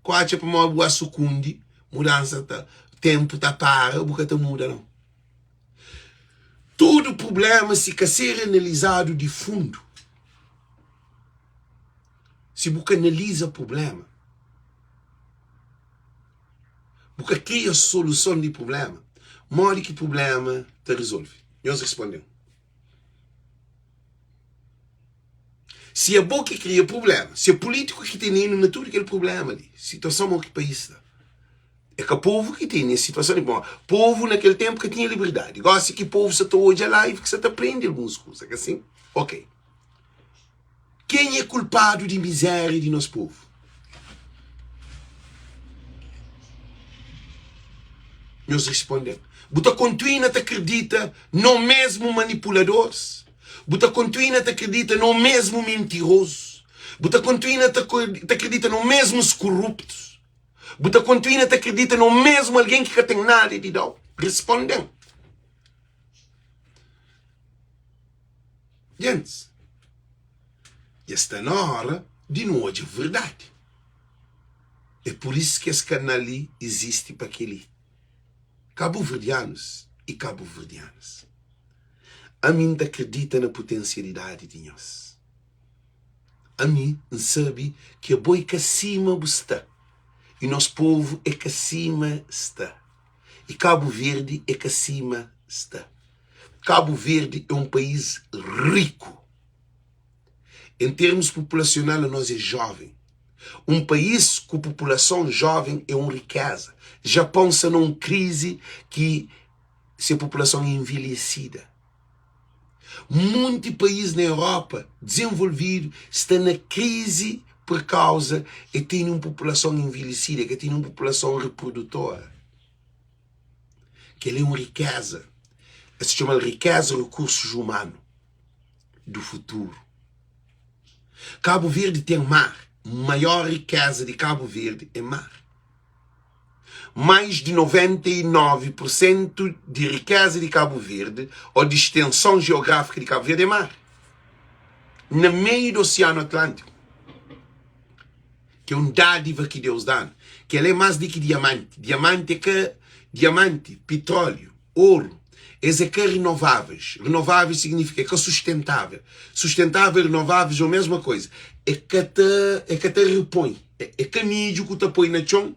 Ku atxa pamodi bu a sukundi, mudansa ta, ténpu ta para, bu ka ta muda nau. Tudu prubléma si ka ser analizadu di fundu, si bu ka analiza prubléma, bu ka kria soluson di prubléma, modi ki prubléma ta rizolve? Nhos responde-m. Si é bo ki kria prubléma, si é pulítiku ki tene-nu na tudu kel prubléma li, situason mo ki país sta. É ka povu ki tene es situason li. Pamodi povu na kel ténpu ka tinha liberdadi. Gósi ki povu sa ta odja live ki sa ta prende alguns kuza, ka sin? Ok. Ken é kulpadu di mizéria di nos povu? Nhos responde-m. Bu ta kontuina ta kridita no mesmu manipuladoris? Bu ta kontuina ta kridita no mesmu mintirozus? Bu ta kontuina ta kridita no mesmus koruptus? Bu ta kontinua ta kridita na un mésmu algen ki ka ten nada di da-u? Responde-m. Gentis, dja sta na óra di nu odja verdadi. É pur isu ki es kanal li izisti pa kel-li. Kabuverdianus i kabuverdianas, ami N ta kridita na putensialidadi di nhos. Ami N sabe ki abo é ka sima bu sta i nos povu é ka sima sta i Kabu Verdi é ka sima sta. Kabu Verdi é un país riku. En termus populasional anos é joven. Un país ku populason joven é un rikeza. Japon sta na un krizi ki se populason é envelhesida. Munti país na Europa dizenvolvidu sta na krizi pur kauza e tene un populason envelhesida, e ka tene un populason reprodutora. Kel-li é un rikéza. Es ta txoma-l rikéza rekursus umanu du futuru. Kabu Verdi ten mar. Maior rikéza di Kabu Verdi é mar. Mais di 99 pur sentu di rikéza di Kabu Verdi ô di stenson jeográfika di Kabu Verdi é mar. Na meiu di Osianu Atlántiku. Ki é un dádiva ki Deus da-nu. Kel-la é más di ki diamanti. Diamanti é ka diamanti, pitróliu, oru, es é ka renováveis. Renováveis signifika é ka sustentável. Sustentável e renováveis é o mesma koisa. É ka ta, é ka ta repõe. É ka midju ku ta poi na txon,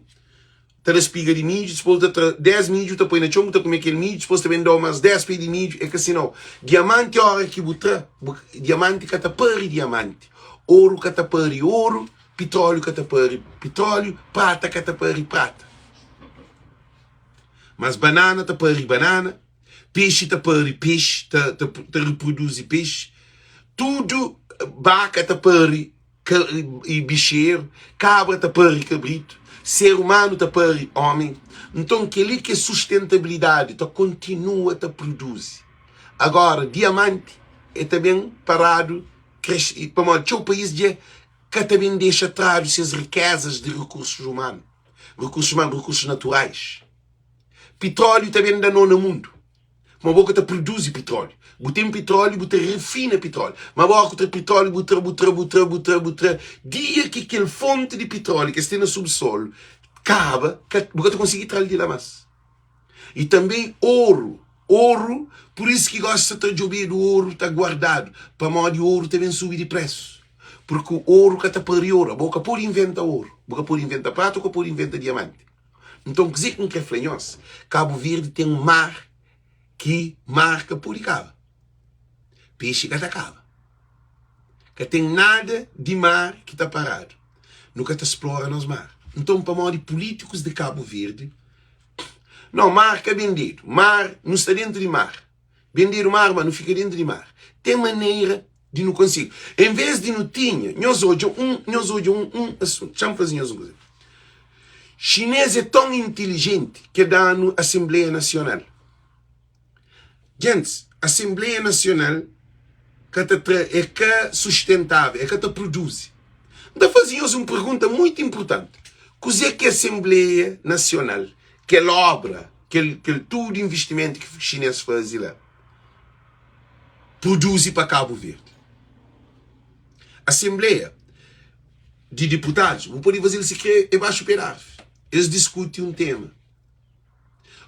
ta da spiga di midju, dipôs ta tra 10 midju ta poi na txon, bu ta kume kel midju, dipôs ta ben da-u más 10 pé di midju. É ka si nau. Diamanti óra ki bu tra, bu, diamanti ka ta pari diamanti. Oru ka ta pari oru, pitróliu ka ta pari pitróliu, prata ka ta pari prata. Mas banana ta pari banana, pexi ta pari pexi, ta, ta, ta reproduzi pexi, tudu baka ta pari i bixeru, kabra ta pari kabritu, ser umanu ta pari omi. Nton, kel-li ki é sustentabilidadi, ta kontinua ta produzi. Agora, diamanti e ta ben paradu kresce, pamodi txeu país dja ka ta ben dexa tradu ses rikezas di rekursus umanu, rekursus umanu, rekursus naturais. Pitróliu ta ben da nó na mundu, ma bo ka ta produzi pitróliu. Bu ten pitróliu, bu ta refina pitróliu, ma bo ku tra pitróliu, bu tra, bu tra, bu tra, bu tra, bu tra, dia ki kel fonti di pitróliu ki es ten na subsolu kaba, ka, bu ka ta konsigi tra-l di la mas. I tanbê oru, oru, pur isu ki gósi sa ta djobedu oru ta guardadu, pamodi oru ta ben subi di présu. Purku oru ka ta pari oru, abo ka pode inventa oru, bu ka pode inventa prata, bu ka pode inventa diamanti. Nton, kuzê ki N krê fla nhos? Kabu Verdi ten mar ki mar ka pode kaba, pexi ka ta kaba. Ka ten nada di mar ki ta paradu. Nu ka ta splora nos mar. Nton, pamodi pulítikus di Kabu Verdi Não, mar ka bendedu. Mar, nu sta dentu di mar. Bendedu mar, ma nu fika dentu di mar. Ten manera di nu konsigi. En vez di nu tinha, nhos odja un, nhos odja un, un asuntu. Txa-m faze nhos un kuza. Xinês é ton intilijenti ki el da-nu Asenbleia Nasional. Gentis, Asenbleia Nasional ka ta tra, é ka sustentável, é ka ta produzi. N ta faze nhos un pergunta muitu inpurtanti, Kuzê ki Asenbleia Nasional, kel obra, kel, kel tudu investimentu ki xinês faze la, produzi pa Kabu Verdi? Asenbleia di Diputadus, bu pode faze-l si kre e baxu pé di arvi. Es diskuti un tema.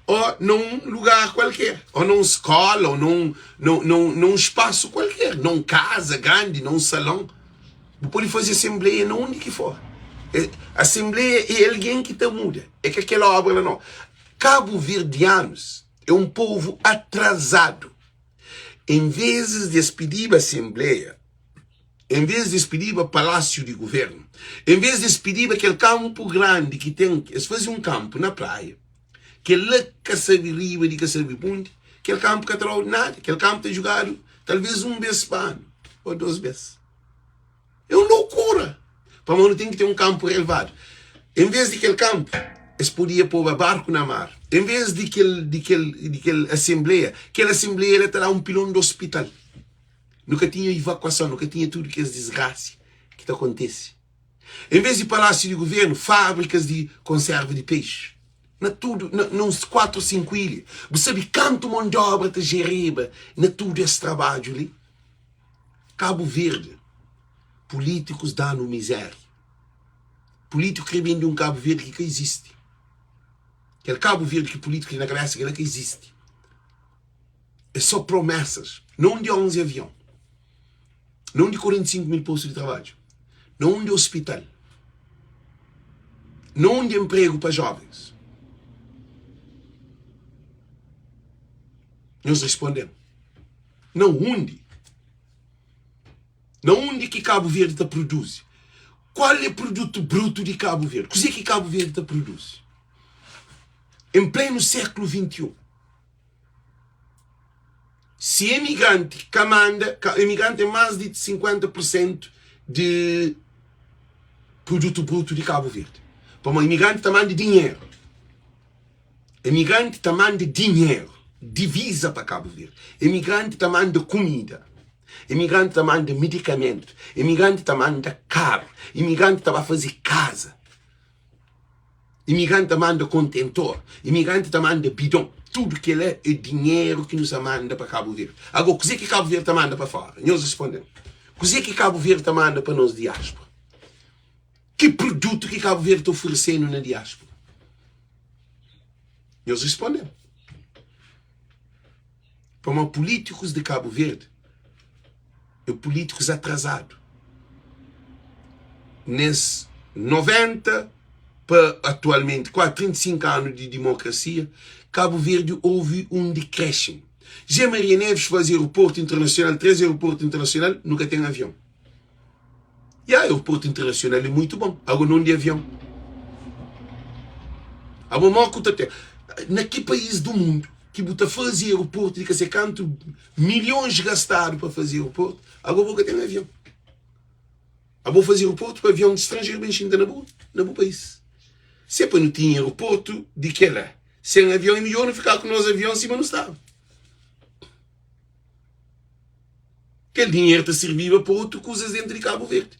Ô na un lugar kualker, ô na un skóla, ô na un, na un, na un spasu kualker, na un kaza grandi, na un salon. Bu pode faze asenbleia na undi ki for. Asenbleia é algen ki ta muda, é ka kel óbra la nau. Kabuverdianus é un povu atrazadu. En vezis di es pidiba asenbleia, en ves di es pidiba palásiu di govérnu, en ves di es pidiba kel kanpu grandi ki ten, es faze un kanpu na praia, kel la ka sabe riba di ka sabe pundi, kel kanpu ka ta dau nada, kel kanpu ta jugadu talvês un bês pa anu ô dôs bês. É un lokura! Pamodi nu ten ki ten un kanpu relvadu. En ves di kel kanpu, es podia poba barku na mar. En ves di kel, di kel, di kel asenbleia, kel asenbleia la ta da un pilon di ospital. Nu ka tinha ivakuason, nu ka tinha tudu kes disgrasia ki ta kontise. En vez di palásiu di guvernu, fábrikas di konserva di pexi na tudu, na, na uns 4 ô 5 ilha. Bu sabe kantu mon di obra ta jereba na tudu es trabadju li? Kabu Verdi, pulítikus da-nu mizéria. Pulítiku krê bende un Kabu Verdi ki ka izisti. Kel Kabu Verdi ki pulítiku ten na kabésa, kel-la ka izisti. É só promessas. Na undi 11 avião? Na undi 45 mil posto di trabadju? Na undi hospital? Na undi emprego pa jovens? Nhos respondem. Na undi? Na undi ki Cabo Verde ta produzi? Qual é produto bruto di Cabo Verde? Kuzê ki Cabo Verde ta produzi? Em pleno século 21. Si emigranti ka manda, emigranti é más di 50 pur sentu di produtu brutu di Kabu Verdi. Pamodi emigranti ta manda dinheru. Emigranti ta manda dinheru, diviza pa Kabu Verdi. Emigranti ta manda kumida. Emigranti ta manda medikamentu. Emigranti ta manda karu. Emigranti ta ba faze kaza. Imigranti ta manda kontentor, imigranti ta manda bidon. Tudu kel-la é dinheru ki nu sa manda pa Kabu Verdi. Agó, kuzê ki Kabu Verdi ta manda pa fóra? Nhos responde-m. Kuzê ki Kabu Verdi ta manda pa nos diáspora? Ki produtu ki Kabu Verdi ta oferese-nu na diáspora? Nhos responde-m. Pamodi pulítikus di Kabu Verdi é pulítikus atrazadu. Nes 90 pa atualmenti kuazi 35 anu di dimokrasia, Kabu Verdi ovi un dikréshimu. José Maria Neves faze aeroportu internasional, 3 aeroportu internasional, nu ka ten avion. Ya, aeroportu internasional é muitu bon. Ago non di avion. Abo mo ku ta ten? Na ki país du mundu ki bu ta faze aeroportu di ka se kantu milhons gastadu pa faze aeroportu, ago bo ka ten avion? Abo faze aeroportu pa avion di stranjeru ben xinta na bu na bu país. Se pa nu tinha aeroportu di kela sen avion é midjor nu fika ku nos avion sima nu staba. Kel dinheru ta sirbiba pa otu kuzas dentru di Kabu Verdi.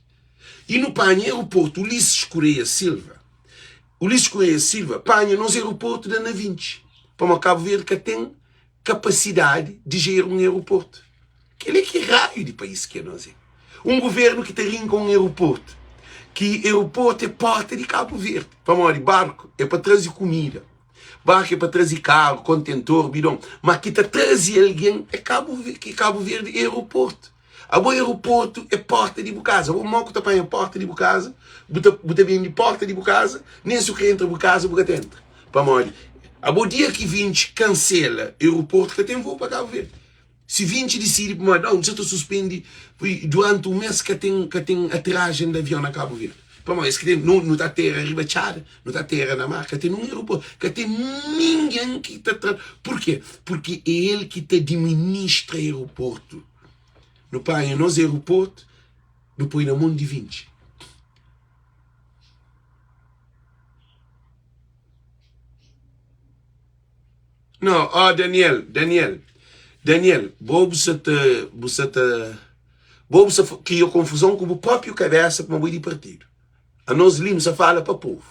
I nu panha aeroportu Ulisses Correia Silva. Ulisses Correia Silva panha nos aeroportu da na 20. Pamodi Kabu Verdi ka ten kapasidadi di jera un aeroportu. Kel é ki raiu di país ki é nos é? Un guvernu ki ta rinka un aeroportu, ki aeroportu é porta di Kabu Verdi. Pamodi barku é pa traze kumida. Barku é pa traze karu, kontentor, bidon, ma ki ta traze algen é Kabu ki Kabu Verdi é aeroportu. Abo aeroportu é porta di bu kaza. Abo mo ku ta panha porta di bu kaza, bu ta bu ta bende porta di bu kaza, nen si bu kre entra bu kaza bu ka ta entra. Pamodi abo dia ki vinci kansela aeroportu ka ten voo pa Kabu Verdi. Si vinci disidi pamodi nau, nu sa ta suspendi duranti un mes ka ten ka ten aterajen di avion na Kabu Verdi. Pamodi es kre nu nu ta atera riba txada, nu ta atera na mar, ka ten nun aeroportu, ka ten ningen ki ta tra. Purke? Purki é el ki ta diministra aeroportu. Nu panha nos aeroportu nu poi na mon di vinci. No, oh Daniel, Daniel, Daniel, bo bu sa ta, bu sa ta, bo bu sa kria konfuzon ku bu própriu kabesa pamodi bo é di partidu. Anos li nu sa fala pa povu.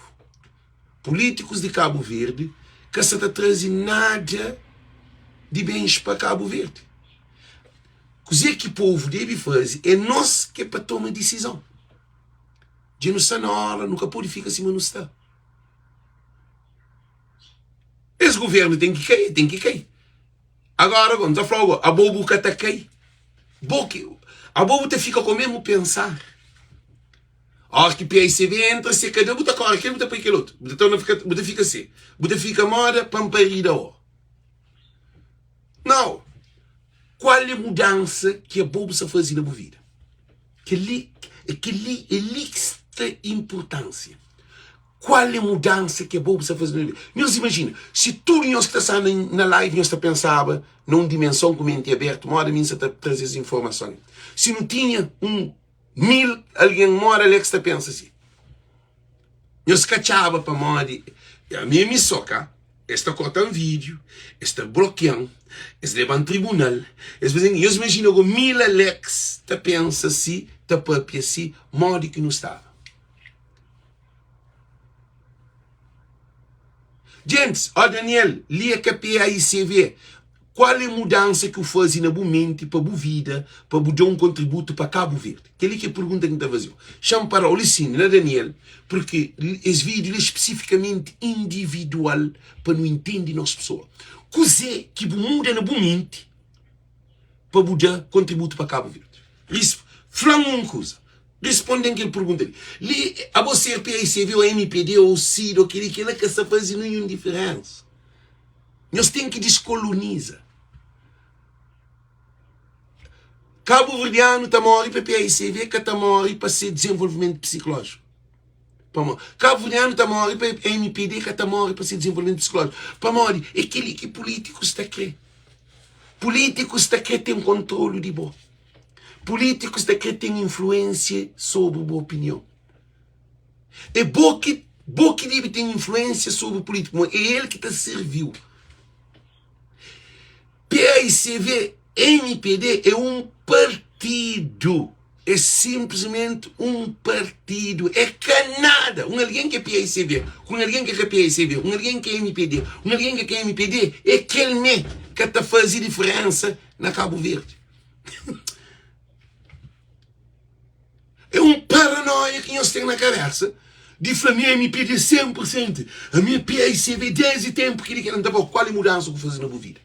Pulítikus di Kabu Verdi ka sa ta traze nada di bens pa Kabu Verdi. Kuzê ki povu debe faze é nos ki é pa toma disizon. Dja nu sta na óra, nu ka pode fika sima nu sta. Es governo tem ki kai, tem ki kai. Agora, N ta fla-u, abo bu ka ta kai. Bo ki, abo bu ta fika ku mesmu pensar. Ora ki PICV entra, se kada bu ta kore kel, bu ta poi kel otu. Bu ta torna fika, bu ta fika si. Bu ta fika moda panparida o. Nau. Kual é mudansa ki abo bu sta faze na bu vida? Kel-li, kel-li, é li ki sta inpurtánsia. Kual é mudansa ki abo bu sta faze na vida? Nhos imajina, si tudu nhos ki ta sta na live nhos ta pensaba na un dimenson ku menti abertu, moda mi N sa ta traze es informason li. Si nu tinha un 1000 algen moda Alex ta pensa si, nhos ka txaba pamodi ami é mi so ka? Es ta korta-m vídiu, es ta blokia-m, es leba-m tribunal, es faze-m. Nhos imajina go 1000 Alex ta pensa si, ta papia si, modi ki nu staba? Djentis, ó Daniel, li é ka PAICV. Kual é mudansa ki u faze na bu menti pa bu vida, pa bu da un kontributu pa Kabu Verdi? Kel-li ki é pergunta ki N ta faze-u. Xa-m para-u li sin, na Daniel, purki es vídiu li é spesifikamenti individual pa nu intende nos pesoa. Kuzê ki bu muda na bu menti pa bu da kontributu pa Kabu Verdi? Risp, Fla-m un kuza. Responde-m kel pergunta li. Li, abo ser PICV ô mpd ô cid ô kel-li, kel-la ka sta faze ninhun diferénsa. Nhos ten ki diskoloniza. Kabuverdianu ta móre pa PICV, ka ta móre pa se dizenvolvimentu psikolójiku. Pamodi? Kabuverdianu ta móre pa mpd, ka ta móre pa se dizenvolvimentu psikolójiku. Pamodi? É kel-li ki pulítikus ta krê. Pulítikus ta krê ten kontrolu di bo. Pulítikus ta krê ten influénsia sobri bu opinion. É bo ki bo ki debe ten influénsia sobri pulítiku, ma é el ki ta sirvi-u. PAICV, MPD é un partidu. É sinplismenti un partidu. É ka nada. Un algen ki é PAICV, ku un algen ki é ka PAICV, un algen ki é MPD, un algen ki é ka MPD, é kel mê. Ka ta faze diferénsa na Kabu Verdi. É un paranóia ki nhos ten na kabésa di fla mi é MPD 100 pur sentu, ami é PAICV désdi ténpu ki di kel. N ta fla-u, kual é mudansa ku faze na bu vida?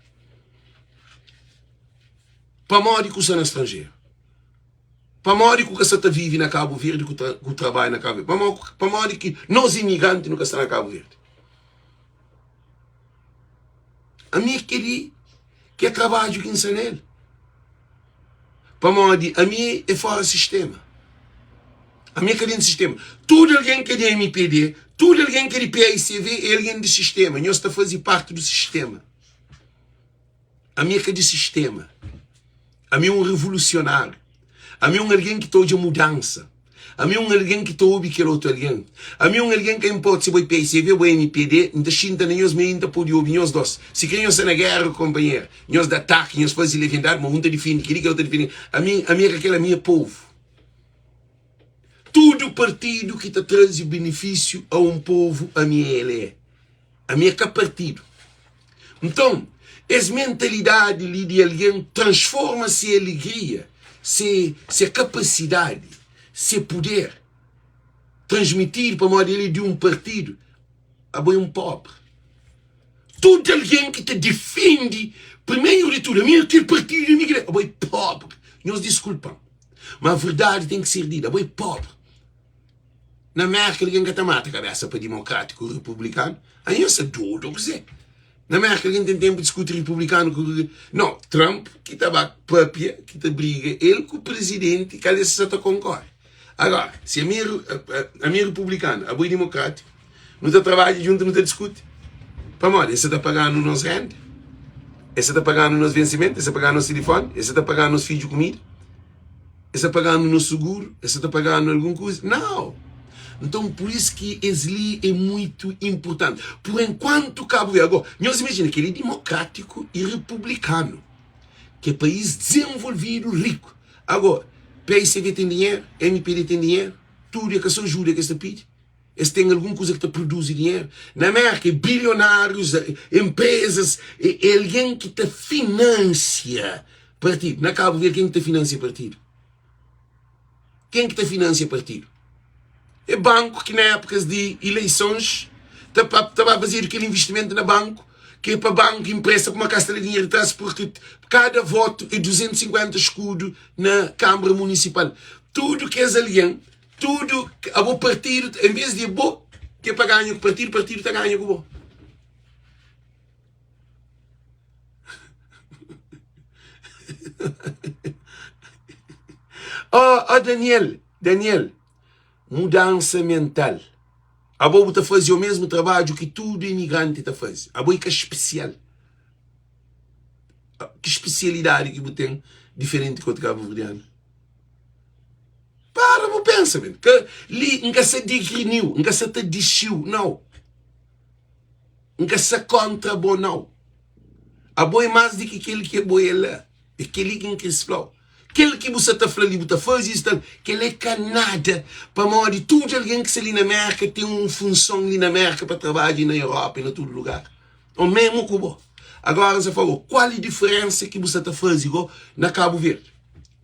Pamodi ku sta na stranjeru? Pamodi ku ka sta ta vive na Kabu Verdi ku tra ku trabadja na Kabu Verdi? Pamodi pamodi ki nos imigranti nu ka sta na Kabu Verdi? Ami é kel-li ki é trabadju ki N sta na el. Pamodi ami é fora sistema. Ami é ka dentro sistema. Tudu algen ki é di MPD, tudu algen ki é di PAICV é algen di sistema. Nhos ta faze parti du sistema. Ami é ka di sistema. Ami é un revolusionáriu. Ami é un algen ki ta odja mudansa. Ami é un algen ki ta obi kel otu algen. Ami é un algen ka inporta si bo é PICV, bo é MPD, N ta xinta na nhos meiu, N ta pode obi nhos dos. Sikre nhos sta na géra ku konpanheru, nhos da ataki, nhos faze leviandadi, ma un ta difende kel-li, kel otu ta difende kel-li. Ami, ami é ka kel, ami é povu. Tudu partidu ki ta traze benefísiu a un povu, ami é el é. Ami é ka partidu. Nton, es mentalidadi li di algen transforma se alegria, se se kapasidadi, se puder transmitidu pamodi el é di un partidu, abo é un pobri. Tudu algen ki ta difende, primeru di tudu, ami é kel partidu, ami kel, abo é pobri. Nhos diskulpa-m, ma verdadi ten ki ser dita, abo é pobri. Na Merka algen ka ta mata kabesa pa dimokratiku ku republikanu. Anho sta dodu o kuzê? Na Merka algen ten tenpu diskuti republikanu ku No, Trump ki ta ba papia, ki ta briga el ku prezidenti kal es sa ta konkore. Agora, si ami ami é republikanu, abo é dimokratiku, nu ta trabadja djuntu nu ta diskuti. Pamodi? Es sa ta paganu nos renda, es sa ta paganu nos vensimentu, es sa paganu nos tilifoni, es sa ta paganu nos fidju kumida. Es ta paga-nu nos suguru? Es sa ta paga-nu algun kuza? Nau! Nton, pur isu ki es li é muitu inpurtanti. Pur enkuantu Kabu Verdi, agó, nhos imajina, kel-li é dimokrátiku i republikanu, ki é país dizenvolvidu, riku. Agó, PICV ten dinheru, MPD ten dinheru, tudu é ka so ajuda ki es ta pidi. Es ten algun kuza ki ta produzi dinheru? Na Mérka é bilionárius, enprezas, é algen ki ta finansia partidu. Na Kabu Verdi ken ki ta finansia partidu? Ken ki ta finansia partidu? É banku ki na épukas di ileisons ta ta ba fazedu kel investimentu na banku ki é pa banku inpresta pa uma kasta di dinheru tras purki kada votu é 250 skudu na Kanbra Munisipal. Tudu kes algen Tudu abo partidu, en vez di bo ke pa ganha ku partidu, partidu ta ganha ku bo. Oh, oh Daniel, Daniel, mudansa mental. Abo bu ta faze o mesmu trabadju ki tudu imigranti ta faze. Abo i ka spesial. Ki spesialidadi ki bu ten diferenti ki otu kabuverdianu? Para bu pensa ben. Ka li N ka sa digriniu, N ka sa ta dixiu, nau. N ka sa kontra bo, nau. Abo é más di ki kel ki abo é la. É kel-li ki N kris fla-u. Kel ki bu sa ta fla li, bu ta faze isu tal, kel é ka nada. Pamodi tudu algen ki sta li na Mérka ten un funson li na Mérka pa trabadja i na Europa i na tudu lugar. O memu ku bo. Agora N sa fla-u, kual é diferensa ki bu sa ta faze go na Kabu Verdi?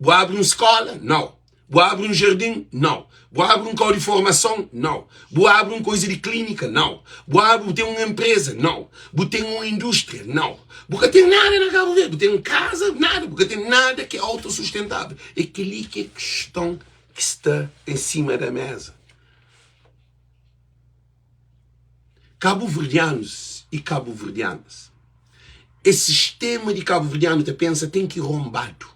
Bu abri un skola? Nau. Bu abri un jardin? Nau. Bu abri un kau di formason? Nau. Bu abri un koiza di klinika? Nau. Bu abri, bu ten un enpreza? Nau. Bu ten un industria? Nau. Bu ka ten nada na Kabu Verdi. Bu ten kaza? Nada. Bu ka ten nada ki é autosustentável. É kel-li ki é kiston ki sta en sima da meza. Kabuverdianus i kabuverdianas, es sistema di kabuverdianu ta pensa ten ki ronbadu.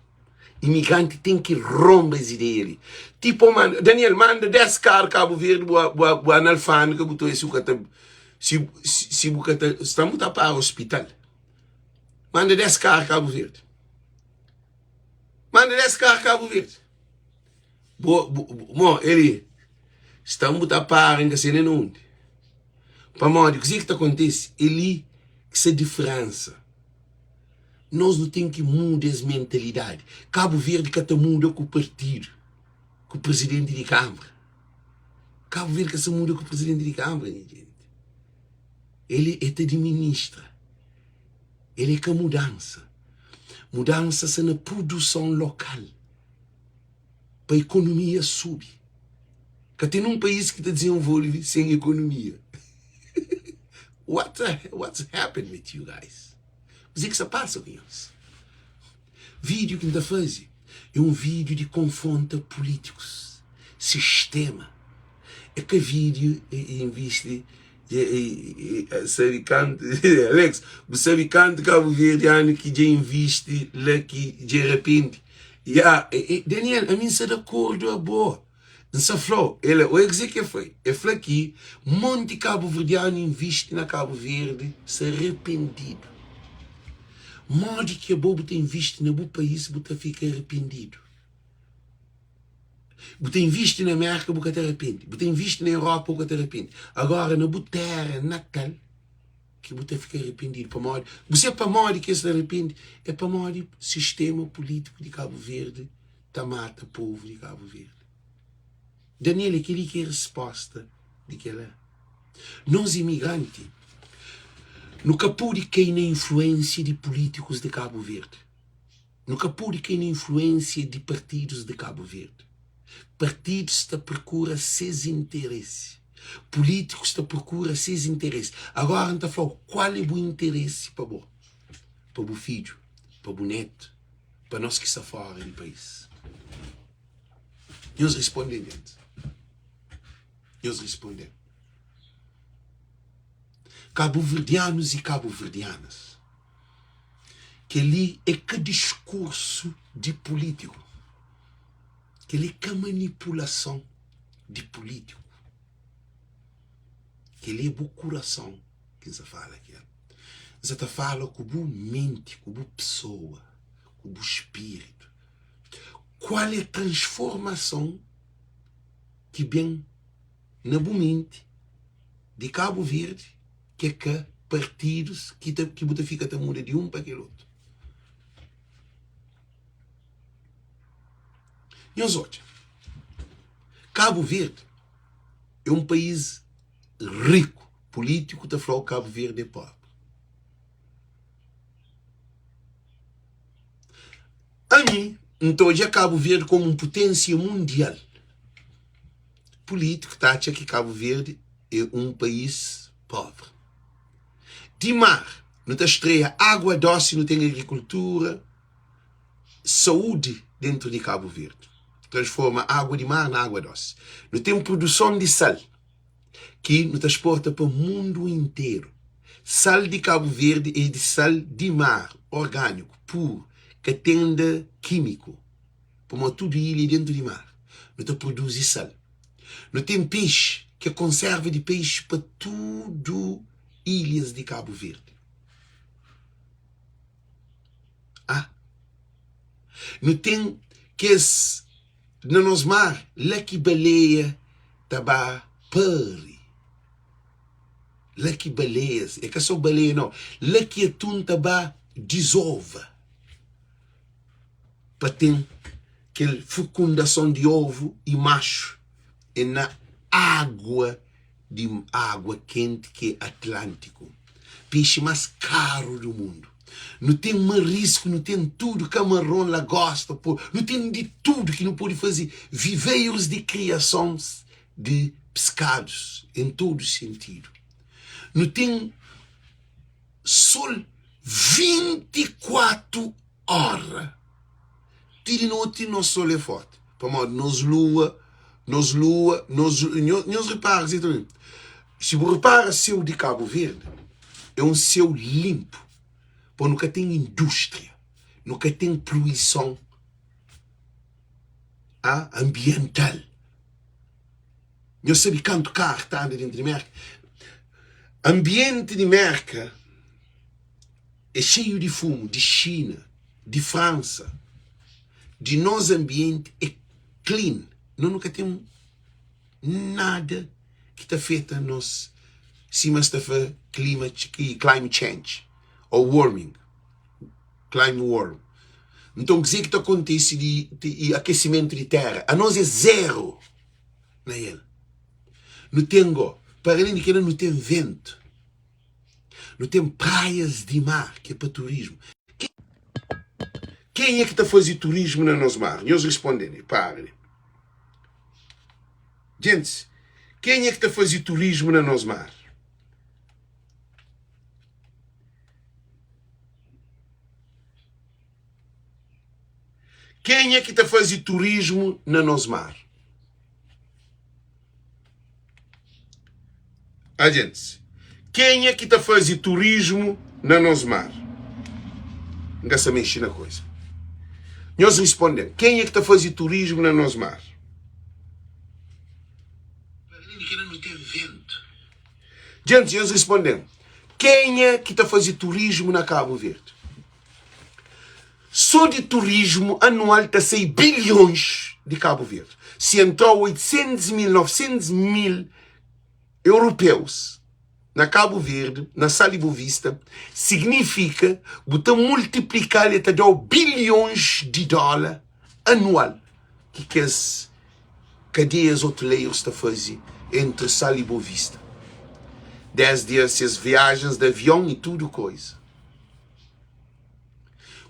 Imigranti ten ki ronba es ideia li. Tipo, manda, Daniel, manda 10 karu Kabu Verdi, bu, bu, bu analfândega, bu ta, si bu ka ta, si, si bu ka ta, sta bu ta para hospital. Manda 10 karu Kabu Verdi. Manda 10 karu Kabu Verdi. Bo, bo, mo, eli, sta bu ta para N ka sei nen na undi. Pamodi kuzê ki ta kontise? É li ki sta diferensa. Nos nu ten ki muda es mentalidadi. Kabu Verdi ka ta muda ku partidu, ku prizidenti di kanbra. Kabu Verdi ka sta muda ku prizidenti di kanbra, nha jenti. El e ta diministra. El é ka mudansa. Mudansa sta na produson lokal pa ekonomia subi. Ka ten un país ki ta dizenvolve sen ekonomia. What the, what's happened with you guys? Kuzê ki sta pasa ku nhos? Vídiu ki N ta faze é un vídiu di konfronta pulítikus, sistéma. É ka vídiu invisti sabe kantu Alex, bu sabe kantu kabuverdianu ki dja invisti la ki dja rapende? Ya, Daniel, ami N sta di akordu abo. N sa fla-u, el oia kuzê ki el fla. El fla ki monti kabuverdianu invisti na Kabu Verdi sta rapendidu. Modi ki abo bu ta invisti na bu país bu ta fika rapendidu? Bu ta invisti na Merka bu ka ta rapende, bu ta invisti na Europa bu ka ta rapende. Agora na bu téra natal ki bu ta fika rapendidu. Pamodi? Bu sabe pamodi ki es ta rapende? É pamodi sistéma pulítiku di Kabu Verdi ta mata povu di Kabu Verdi. Daniel, é kel-li ki é respósta di kel-la. Nos imigranti, nu ka pode kai na influénsia di pulítikus di Kabu Verdi. Nu ka pode kai na influénsia di partidus di Kabu Verdi. Partidus ta prokura ses interesi. Pulítikus ta prokura ses interesi. Agóra N ta fla-u, kual é bu interesi pa bo, pa bu fidju, pa bu nétu? Pa nos ki sta fora di país. Nhos responde-m gentis. Nhos responde-m. Kabuverdianus i kabuverdianas, kel-li é ka diskursu di pulítiku. Kel-li é ka manipulason di pulítiku. Kel-li é bu kurason ki N sta fala ki el. N sta ta fala ku bu menti, ku bu pesoa, ku bu spiritu. Kual é transformason ki ben na bu menti di Kabu Verdi ki é ka partidus ki ta ki bu ta fika ta muda di un pa kel otu? Nhos odja, Kabu Verdi é un país riku. Pulítiku ta fla-u Kabu Verdi é pobri. Ami, N ta odja Kabu Verdi komu un puténsia mundial. Pulítiku ta atxa ki Kabu Verdi é un país pobri. Di mar, nu ta strea água dósi, nu ten agrikultura, saúdi dentu di Kabu Verdi. Transforma água di mar na água dósi. Nu ten produson di sal. ki nu ta sporta pa mundu interu. Sal di Kabu Verdi é di sal di mar, orgániku, puru, ka ten da kímiku, pamodi tudu ilha é dentu di mar. Nu ta produzi sal. Nu ten pexi, ki é konserva di pexi pa tudu ilhas di Kabu Verdi. Ah! Nu ten kes. Na nos mar, la ki baleia ta ba pari. La ki baleias, é ka sô baleia nau, la ki atun ta ba dizova pa ten kel fekundason di ovu i maxu é na agua di agua kenti ki é Atlántiku, pexi más karu di mundu. Nu ten marisku, nu ten tudu, kamaron, lagosta, po, nu ten di tudu ki nu pode faze viveirus di kriasons di piskadus en todu sentidu. Nu ten sol 24 óra. Ti di noti nos sol é forti pamodi nos lua, nos lua, nos nhos repara kuzê ki ta ben. Si bu repara séu di Kabu Verdi é un séu linpu, pamodi nu ka ten indústria, nu ka ten poluison anbiental. Nhos sabe kantu karu ta anda déntu di Merka? Anbienti di Merka é xeiu di fumu di Xina, di Fransa. di nos anbienti é clean. Nos nu ka ten nada ki ta afeta nos sima es ta fla clima, climate change ou warming, climate warm. Nton kuzê ki ta kontise di akesimentu di téra? Anos é zeru na el. Nu ten go, para alén di kela nu ten ventu, nu ten praias di mar ki é pa turismu. Kenha ki ta faze turismu na nos mar? Nhos responde-m, para li. Gentis, kenha ki ta faze turismu na nos mar? Kenha ki ta faze turismu na nos mar? Ah, gentis, kenha ki ta faze turismu na nos mar? N ka sa mexe na koisa. Nhos responde-m, kenha ki ta faze turismu na nos mar? Gentis, nhos responde-m, kenha ki ta faze turismu na Kabu Verdi? Só di turismu anual ta sai bilhons di Kabu Verdi. Si entrau 800 mil, 900 mil europeus na Kabu Verdi, na Sal di Bovista, signifika bu ta multiplikal e ta dau bilhons di dola anual ki kes kadeias hoteleiros ta faze entri Sal i Bovista, desdi ses viajens di avion i tudu koisa.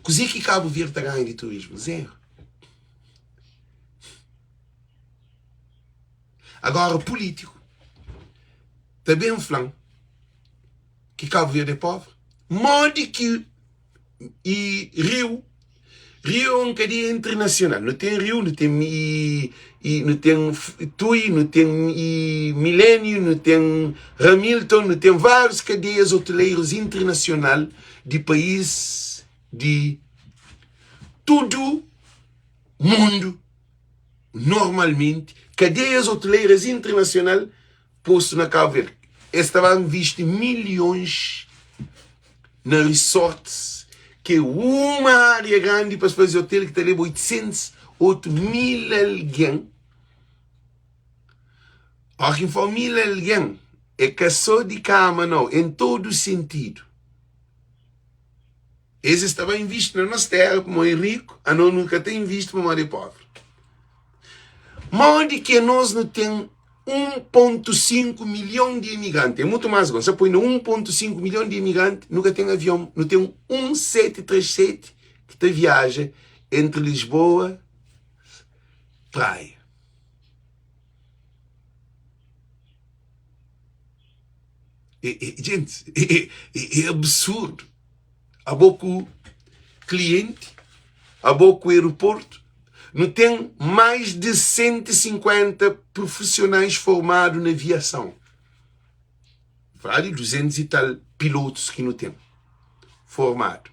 Kuzê ki Kabu Verdi ta ganha di turismu? Zeru. Agora pulítiku ta ben fla-m ki Kabu Verdi é pobri? Modi ki i Riu, Riu é un kadeia internasional. Nu ten Riu, nu ten i i nu ten Tui, nu ten i Miléniu, nu ten Ramilton, nu ten várius kadeias hoteleiros internasional di país di tudu mundu. Normalmenti, kadeias hoteleiras internasional postu na Kabu Verdi. Es ta ba invisti milhons na resorts, ki é uma área grandi pa es faze hotel ki ta leba 800, 8000 algen. Óra ki N fala 1000 algen, é ka sô di kama nau, en todu sentidu. Es es ta ba invisti na nos téra pamodi é riku, anos nu ka ta invisti pamodi é pobri. Modi ki anos nu ten 1.5 milhon di imigranti? É mutu más gosi. Sa poi na 1.5 milhon di imigranti, nu ka ten avion. Nu ten un 737 ki ta viaja entri Lisboa, Praia. É, é, gente, é, é, é absurdo. Abo ku klienti, abo ku aeroportu, nu ten mais de 150 profissionais formadu na aviason. Vale 200 e tal pilotus ki nu ten formadu.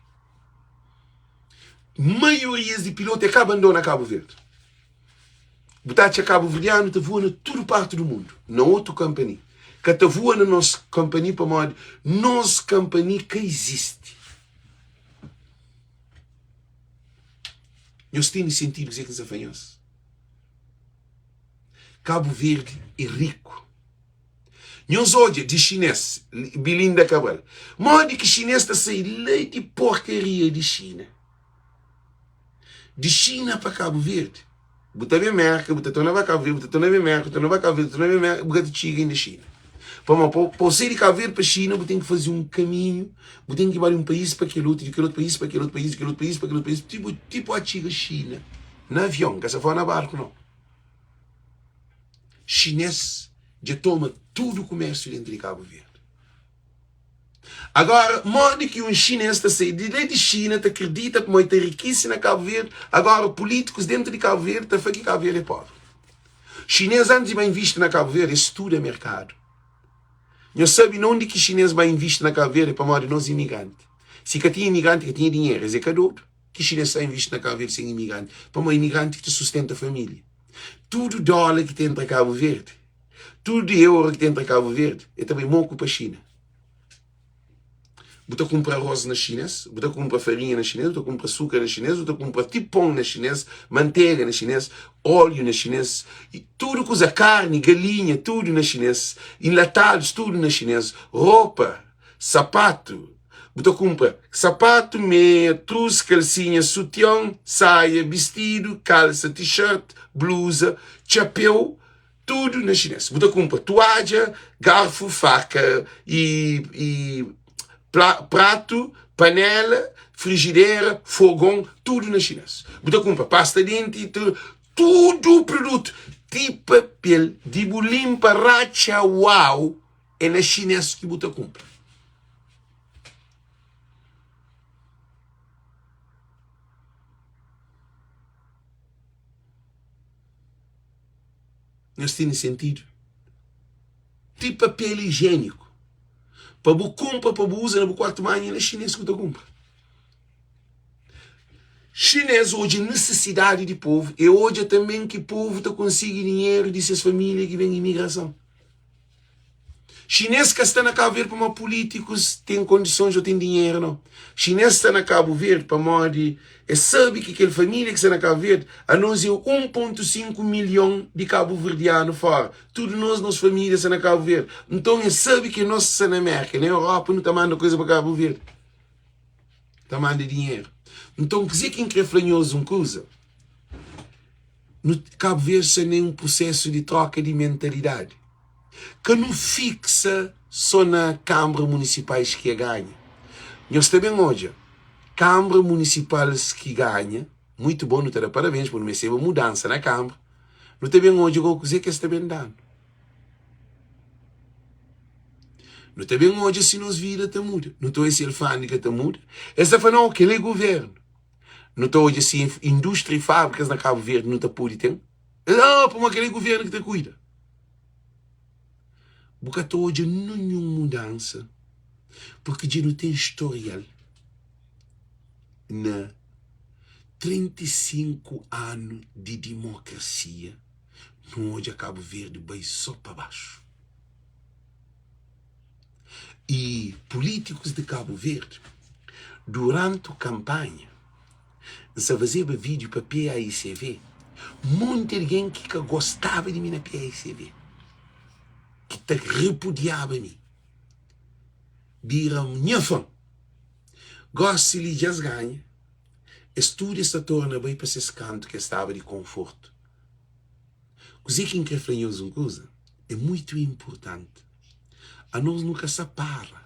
Maiorias di pilotu é ka abandona Kabu Verdi. Bu ta atxa kabuverdianu ta voa na tudu parti du mundu, na otu kanpani. Ka ta voa na nos kanpani pamodi nos kanpani ka izisti. Nhos tene sentidu kuzê ki N sta fla nhos? Kabu Verdi é riku. Nhos odja di xinês, Belinda Cabral, modi ki xinês ta sai la di porkaria di Xina. Di Xina pa Kabu Verdi, bu ta ben Merka, bu ta torna ba Kabu Verdi, bu ta torna ben Merka, bu ta torna ba Kabu Verdi, bu ta torna ben Merka, bu ka ta txiga inda Xina. Pamodi pa pa bu sai di Kabu Verdi pa Xina, bu ten ki faze un kaminhu, bu ten ki ba di un país pa kel otu, di kel otu país pa kel otu país, di kel otu país pa kel otu país, ti bu ti bu txiga Xina na avion, ka sa fla na barku nau. Xinês dja toma tudu kumérsiu dentu di Kabu Verdi. Agora, modi ki un xinês ta sai di la di Xina ta kridita pamodi el ta enrikise na Kabu Verdi, agora pulítikus dentu di Kabu Verdi ta fla ki Kabu Verdi é pobri. Xinês antis di ba invisti na Kabu Verdi, es studa merkadu. Nhos sabe na undi ki xinês ba invisti na Kabu Verdi? Pamodi nos imigranti. Si ka tinha imigranti, ka tinha dinheru. Es é ka dodu ki xinês sa invisti na Kabu Verdi sen imigranti. Pamodi imigranti ki ta sustenta família. Tudu dóla ki ta entra Kabu Verdi, Tudu euro ki ta entra Kabu Verdi e ta bai moku pa Xina. Bu ta kunpra arroz na xinês, bu ta kunpra farinha na xinês, bu ta kunpra sukra na xinês, bu ta kunpra ti pon na xinês, mantega na xinês, óleo na xinês, tudu kuza, karni, galinha, tudu na xinês, enlatadus, tudu na xinês, ropa, sapatu, bu ta kunpra sapatu, meia, trus, kalsinha, sution, saia, bistidu, kalsa, t-shirt, bluza, txapéu, Tudu na xinês. Bu ta kunpra tuadja, garfu, faka i i pratu, panela, frijidera, fogon, tudu na xinês. Bu ta kunpra pasta denti, tudu produtu, ti papel di bu linpa ratxa uau é na xinês ki bu ta kunpra. Nhos tene sentidu? Ti papel ijieniku pa bu kunpra pa bu uza na bu kuartu manha na xinês ku ta kunpra. Xinês odja nisisidadi di povu e odja tanben ki povu ta konsigi dinheru di ses familia ki ben imigrason. Xinês ka sta na Kabu Verdi pamodi pulítikus ten kondisons ô ten dinheru, nau. Xinês sta na Kabu Verdi pamodi es sabe ki kel família ki sta na Kabu Verdi, anos é 1.5 milhon di kabuverdianu fóra. Tudu nos, nos família sta na Kabu Verdi. Nton es sabe ki nos ki sta na Mérka, na Európa, nu ta manda kuza pa Kabu Verdi, ta manda dinheru. Nton kuzê ki N krê fla nhos un kuza? Nu, Kabu Verdi sta na un prusésu di tróka di mentalidadi. Ka nu fiksa so na kanbra munisipais ki e ganha. Nhos ta ben odja kanbra munisipals ki ganha, muitu bon, nu ta da parabens pa nu meseba mudansa na kanbra. Nu ta ben odja go kuze ki es ta ben da-nu. Nu ta ben odja si nos vida ta muda. Nu ta odja si alfandega ta muda. Es ta fla, nau, kel-la é guvernu. Nu ta odja si indústria i fábrikas na Kabu Verdi nu ta pode ten. Ah, pamodi kel-la é guvernu ki ta kuida. Bu ka ta odja ninhun mudansa purki dja nu ten storial na 35 anu di dimokrasia nu odja Kabu Verdi bai so pa baxu. I pulítikus di Kabu Verdi duranti kanpanha N sa fazeba vídiu pa PAICV, monti algen ki ka gostaba di mi na PAICV, ki ta repudiaba mi, bira nha fan. Gósi li dja es ganha, es tudu es ta torna bai pa ses kantu ki es staba di konfortu. Kuzê ki N krê fla nhos un kuza, é mutu inportanti, anos nu ka sa para.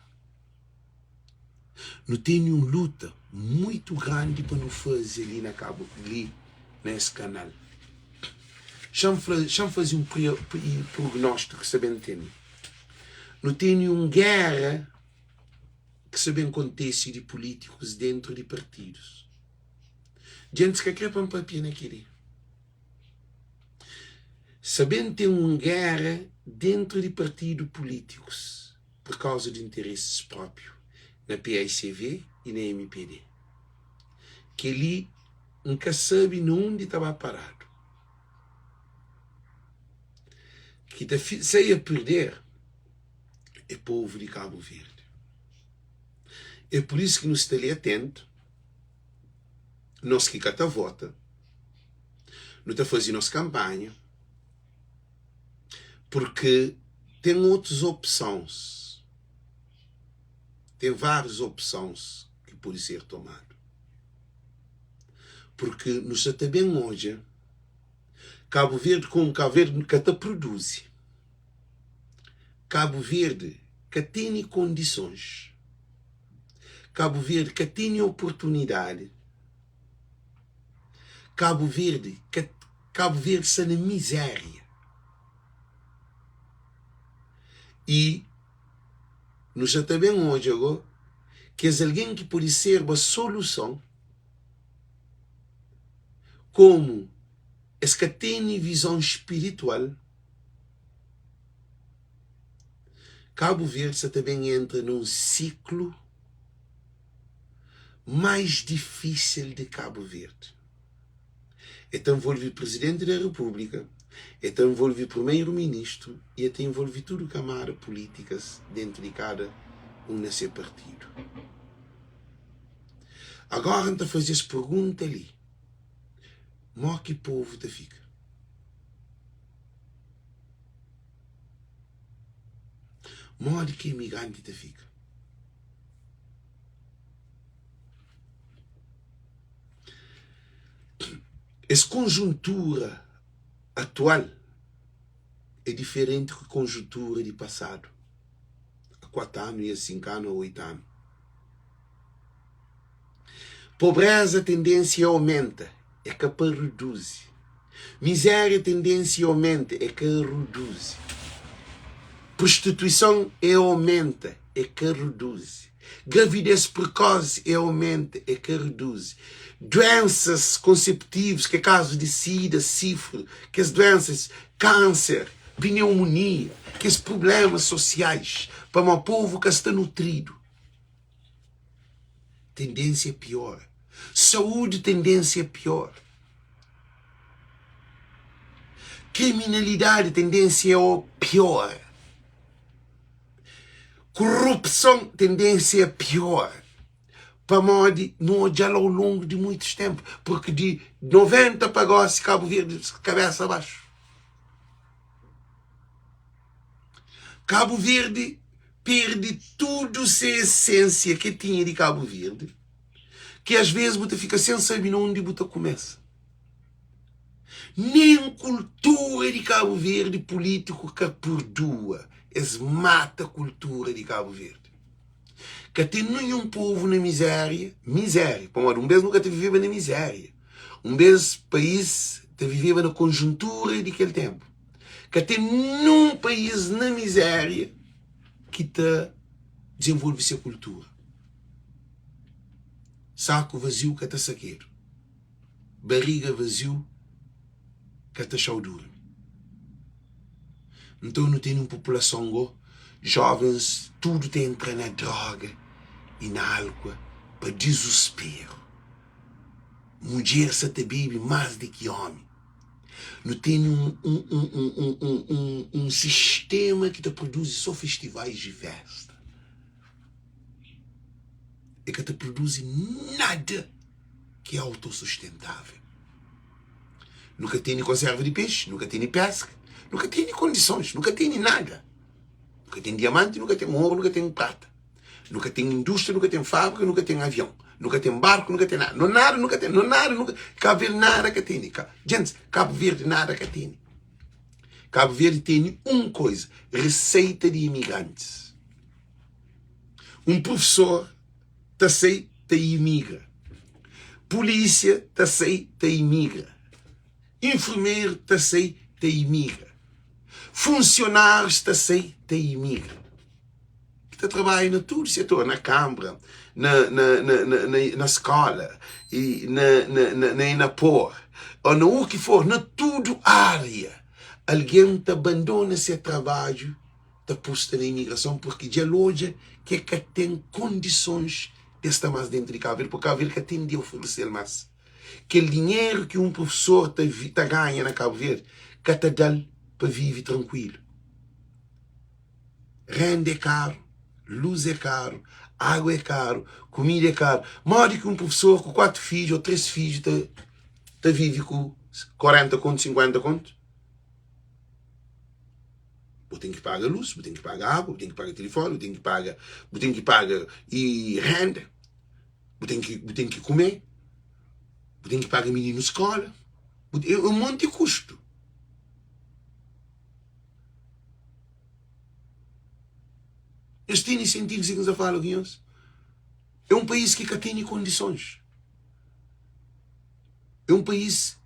Nu tene un luta muitu grandi pa nu faze li na Kabu li na es kanal. Xa-m fla, xa-m faze un prognóstiku ki sta ben ten. Nu tene un géra ki sta ben kontese di pulítikus déntu di partidus. Djentis ka kre pa N papia na kel-li. Sta ben ten un géra déntu di partidu pulítikus. pur kauza di interesis propiu na paicv i na mpd. Kel-li N ka sabe na undi ta ba paradu. Ki ta sai a perder é povu di Kabu Verdi. É pur isu ki nu sta li atentu, nos ki ka ta vota, nu ta faze nos kanpanha, Porque ten otus opsons, ten várius opsons ki pode ser tomadu. Porque nu sa ta ben odja Kabu Verdi komu Kabu Verdi ka ta produzi, Kabu Verdi ka tene kondisons, Kabu Verdi ka tene oportunidadi. Kabu Verdi ka Kabu Verdi sta na mizéria i nu sa ta ben odja go kes algen ki pode serba soluson komu es ka tene vizon spiritual Kabu Verdi sa ta ben entra na un siklu mais difísil di Kabu Verdi. E ta nvolve Prizidenti da Repúblika, e ta nvolve Primeru Ministru i e ta nvolve tudu kamada pulítikas dentu di kada un na se partidu. Agora N ta faze es pergunta li, Mo ki povu ta fika? Modi ki imigranti ta fika? Es konjuntura atual é diferenti ku konjuntura di pasadu, a 4 anu i a 5 anu, a 8 anu. Pobreza tendênsia é aumenta, é ka pa reduzi. Mizéria tendênsia é aumenta, é ka reduzi. Prostituison é aumenta, é ka reduzi. Gravidez prekosi é aumenta, é ka reduzi. Duensas konseptivus, ke kazu di sida, sifri, kes duensas, kanser, pneumonia, kes prublemas sosiais, pamodi povu ka sta nutridu. Tendênsia é piora. Saúde, tendênsia é piora. Kriminalidade, tendênsia é piora. Korupson, tendênsia é piora. Pamodi nu odja-l au longu di muitus ténpu, purki di 90 pa gósi Kabu Verdi kabésa baxu. Kabu Verdi perde tudu se esensia ke tinha di Kabu Verdi, ki as ves bu ta fika sen sabe na undi bu ta kumesa. Nen kultura di Kabu Verdi pulitiku ka purdua, es mata kultura di Kabu Verdi. Ka ten ninhun povu na mizeria, mizeria, pamodi un bes nu ka ta viveba na mizeria, un bes pais ta viveba na konjuntura di kel tenpu. Ka ten nun país na mizéria ki ta dizenvolve se kultura. Saku vaziu ka ta sakedu, bariga vaziu ka ta xa-u durmi. Nton nu tene un populason go, jovens tudu ta entra na droga i na álkua pa dizusperu. Mudjer sa ta bebe más di ki ómi. Nu tene un sistema ki ta produzi so festivais i festa. E ka ta produzi nada ki é autosustentável. Nu ka tene konserva di pexi, nu ka tene peska, nu ka tene kondisons, nu ka tene nada. Nu ka ten diamanti, nu ka ten oru, nu ka ten prata. Nu ka ten indústria, nu ka ten fábrika, nu ka ten avion, nu ka ten barku, nu ka ten nada. No nada nu ka ten, no nada nu ka, Kabu Verdi nada ka tene. Ka, djentis, Kabu Verdi nada ka tene. Kabu Verdi tene un koisa, reseita di imigrantis. Un prufesor ta sai ta imigra, pulísia ta sai ta imigra, infermeru ta sai ta imigra, funsionárius ta sai ta imigra. ki ta trabadja na tudu setor, na kanbra, na, na, na, na, na, na skola, i na, na, na, na Inapor, ô na u ki for, na tudu ária, algen ta bandona se trabadju ta pusta na imigrason purki dja el odja ki el ka ten kondisons di el sta más dentu di Kabu Verdi, purki Kabu Verdi ka ten di oferese-l más. Kel dinheru ki un prufesor ta, ta ganha na Kabu Verdi ka ta da-l pa vive trankuilu. Renda é karu, lus é karu, agu é karu, kumida é karu. Modi ki un prufesor ku 4 fidju ô 3 fidju ta ta vive ku 40 kontu, 50 kontu? Bu ten ki paga lus, bu ten ki paga agu, bu ten ki paga tilifoni, bu ten ki paga, bu ten ki paga i renda, bu ten ki bu ten ki kume, bu ten ki paga mininu skola. Bu é un monti kustu. Nhos tene sentidu si ki N sta fala ku nhos? É un país ki ka tene kondisons. É un país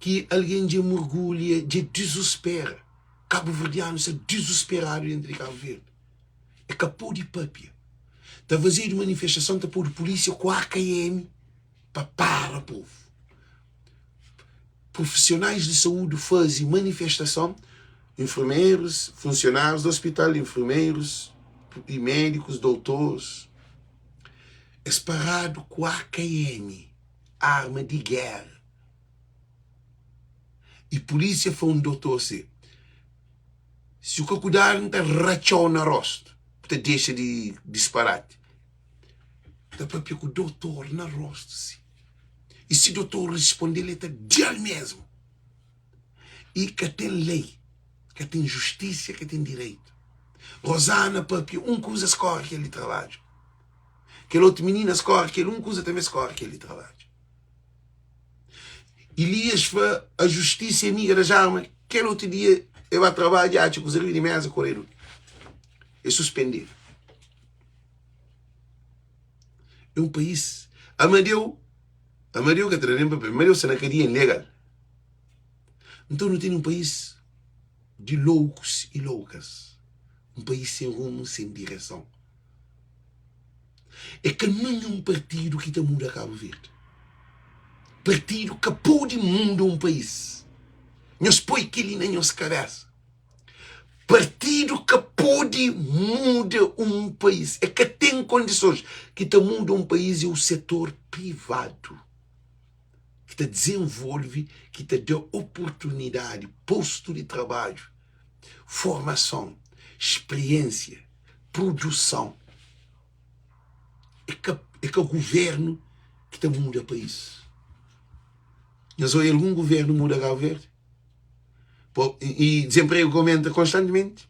ki algen dja murgulha, dja dizuspera. Kabuverdianu sta dizusperadu dentru di Kabu Verdi. É ka pode papia. Ta fazedu manifestason, ta podu pulísia ku AKM pa para povu. Profissionais di saúde faze manifestason, enfermerus, funsionárius di ospital, enfermerus e médikus, doutores, es paradu ku AKM, arma di géra. E pulísia fla un dotor si, Si bu ka kudadu, N ta ratxa-u na rostu, bu ta dexa di disparati. Ta papia ku dotor na rostu si. I si dotor risponde-l, el ta da-l mesmu. I ka ten lei, ka ten justisia, ka ten direitu. Rozana papia un kuza, es kóre kel di trabadju. Kel otu minina, es kóre kel un kuza, tanbe es kóre kel di trabadju. Ilias fla, A justisa é amiga das armas. Kel otu dia, el ba trabadja, atxa kuza riba di meza, koredu. El suspendedu. É un país. Amadeu, Amadeu ka ta da nen papel. Amadeu sta na kadia ilegal. Nton nu tene un país di loukus i loukas. Un país sen rumu, sen direson. É ka ninhun partidu ki ta muda Kabu Verdi. Partidu ka pode muda un país. Nhos poi kel-li na nhos kabésa. Partidu ka pode muda un país. É ka ten kondisons. Ki ta muda un país é u setor privadu ki ta dizenvolve, ki ta da oportunidadi, postu di trabadju, formason, spriensia, produson. É ka, é ka guvernu ki ta muda país. Nhos odja algun guvernu muda Kabu Verdi? I dizenpregu ka omenta konstantimenti,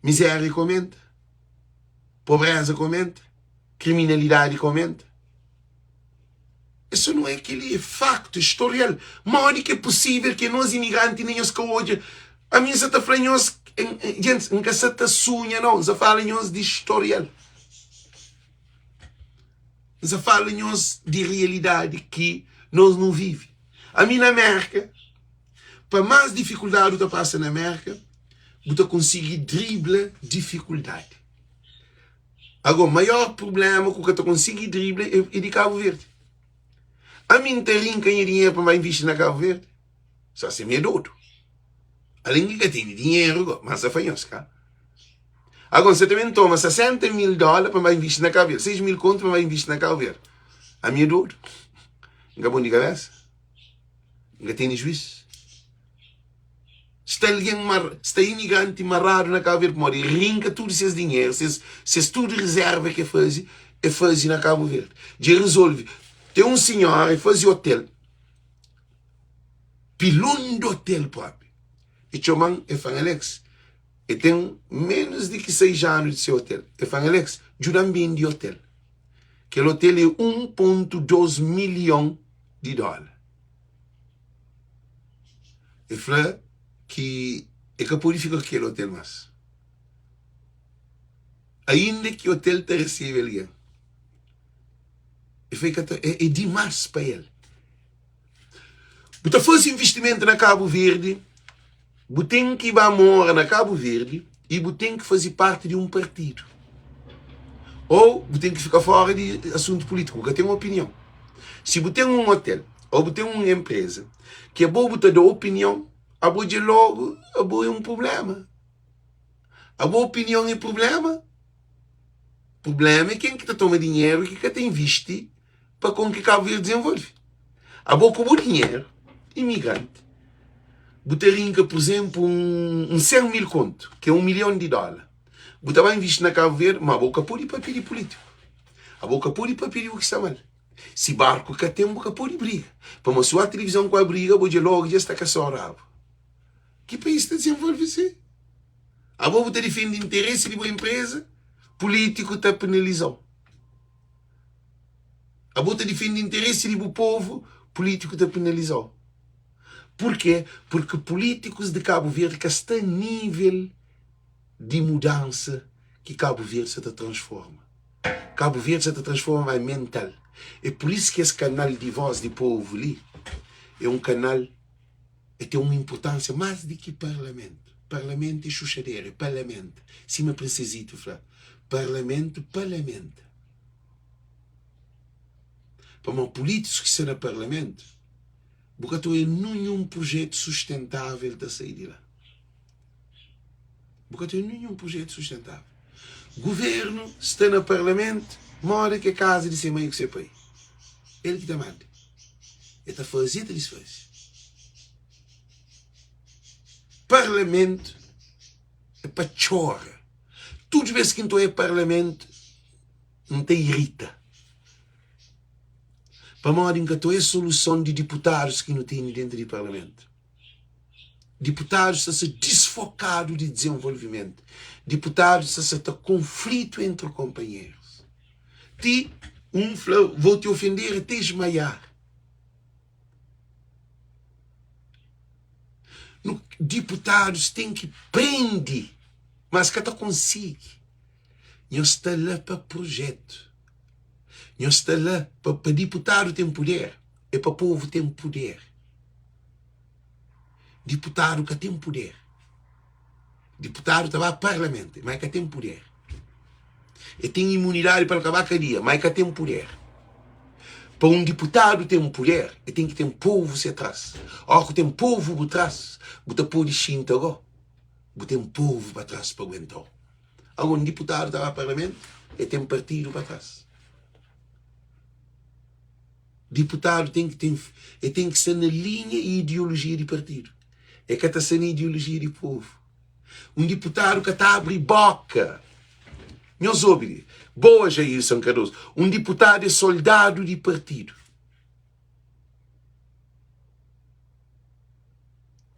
mizéria ka omenta, pobreza ka omenta, kriminalidadi ka omenta. Eso não é kel-li, é faktu, é storial. Modi ki é pusível ki nos imigranti nen nhos ka odja? Ami N sa ta fla nhos, gentis, N ka sa ta sunha nau, N sa fala nhos di storial. N sa fala nhos di realidadi ki nos nu vive. Ami na Mérka, pa más difikuldadi bu ta pasa na Mérka, bu ta konsigi dribla difikuldadi. Ago, maior prubléma ku ka ta konsigi dribla é di Kabu Verdi. Ami N ta rinka nha dinheru pa N ba invisti na Kabu Verdi? Só si mi é dodu. Alén ki ka tene dinheru go, mas sa fla nhos ka. Ago, N sa ta ben toma 60 mil dóla pa N ba invisti na Kabu Verdi, 6 mil kontu pa N ba invisti na Kabu Verdi. Ami é dodu. N ka bon di kabésa. N ka tene juís. Sta algen mar, sta imigranti maradu na Kabu Verdi pamodi e rinka tudu ses dinheru, ses, ses tudu rizerva ki e faze, e faze na Kabu Verdi. Dja e rizolve. Ten un sinhora e faze otel, pilon di otel propi. E txoma-m, e fla-m, Alex, e ten menus di ki 6 anu di se otel. E fla-m, Alex, djuda-m bende otel. Kel otel é 1.2 milhon di dóla. El fla ki el ka pode fika ku kel otel más. Ainda ki otel ta resebe algen, el fla el ka ta, é dimás pa el. Bu ta faze investimentu na Kabu Verdi, bu ten ki ba mora na Kabu Verdi i bu ten ki faze parti di un partidu. Ô bu ten ki fika fóra di asuntu pulítiku, bu ka ten opinion. Si bu ten un otel ô bu ten un enpreza ki abo bu ta da opinion, abo dja lógu abo é un prubléma. Abo opinion é prubléma? Prubléma é ken ki ta toma dinheru ki ka ta invisti pa kon ki Kabu Verdi dizenvolve. Abo ku bu dinheru, imigranti, bu ta rinka, pur izenplu, un 100 mil kontu, ki é un milhon di dóla, bu ta ba invisti na Kabu Verdi, ma abo ka pode papia di pulítiku, abo ka pode papia di u ki sta mal. Si barku ka ten, bu ka pode briga. Pamodi si oa tilivizon ku a briga, bo dja logu dja sta ka só rabu. Ki país ta dizenvolve si? Abo bu ta difende interesi di bu enpreza, pulítiku ta penaliza-u. Abo ta difende interesi di bu povu, pulítiku ta penaliza-u. Purkê? Purki pulítikus di Kabu Verdi ka sta nível di mudansa ki Kabu Verdi sa ta transforma. Kabu Verdi sa ta transforma ma é mental. É pur isu ki es kanal di Voz di Povu li é un kanal é ten un inpurtánsia más di ki parlamentu. Parlamentu é xuxadera, é palamenta. Sima Prinsezito fla, parlamentu palamenta. Pamodi pulítikus ki sta na parlamentu, bu ka ta odja ninhun prujetu sustentável ta sai di la. Bu ka ta odja ninhun prujetu sustentável. Guvernu sta na parlamentu moda ki é kaza di se mai ku se pai. El ki ta manda. El ta faze i ta disfaze. Parlamentu é pa txora. Tudu bes ki N ta odja parlamentu, N ta irita. Pamodi N ka ta oia soluson di diputadus ki nu tene dentu di parlamentu. Diputadus sta sa disfokadu di dizenvolvimentu. Diputadus sta sa ta konflitu entri konpanherus. Ti un fla, vou te ofender até esmaiar. Nu, diputadus ten ki prende, mas ka ta konsigi. Nhos sta la pa projetu. Nhos sta la pa, pa diputadu ten puder, é pa povu ten puder. Diputadu ka ten puder. Diputadu ta ba parlamentu, ma e ka ten puder. E ten imunidadi pa el ka ba kadia, ma e ka ten puder. Pa un diputadu ten puder, e ten ki ten povu se tras. Óra ku ten povu bu tras, bu ta pode xinta go, bu ten povu pa tras pa aguenta-u. Ago, un diputadu ta ba parlamentu, e ten partidu pa tras. Diputadu ten ki ten, e ten ki sta na linha i ideolojia di partidu. E ka ta sta na ideolojia di povu. Un diputadu ka ta abri boka. Nhos obi li. Boa Jailson Cardoso. Un diputadu é soldadu di partidu.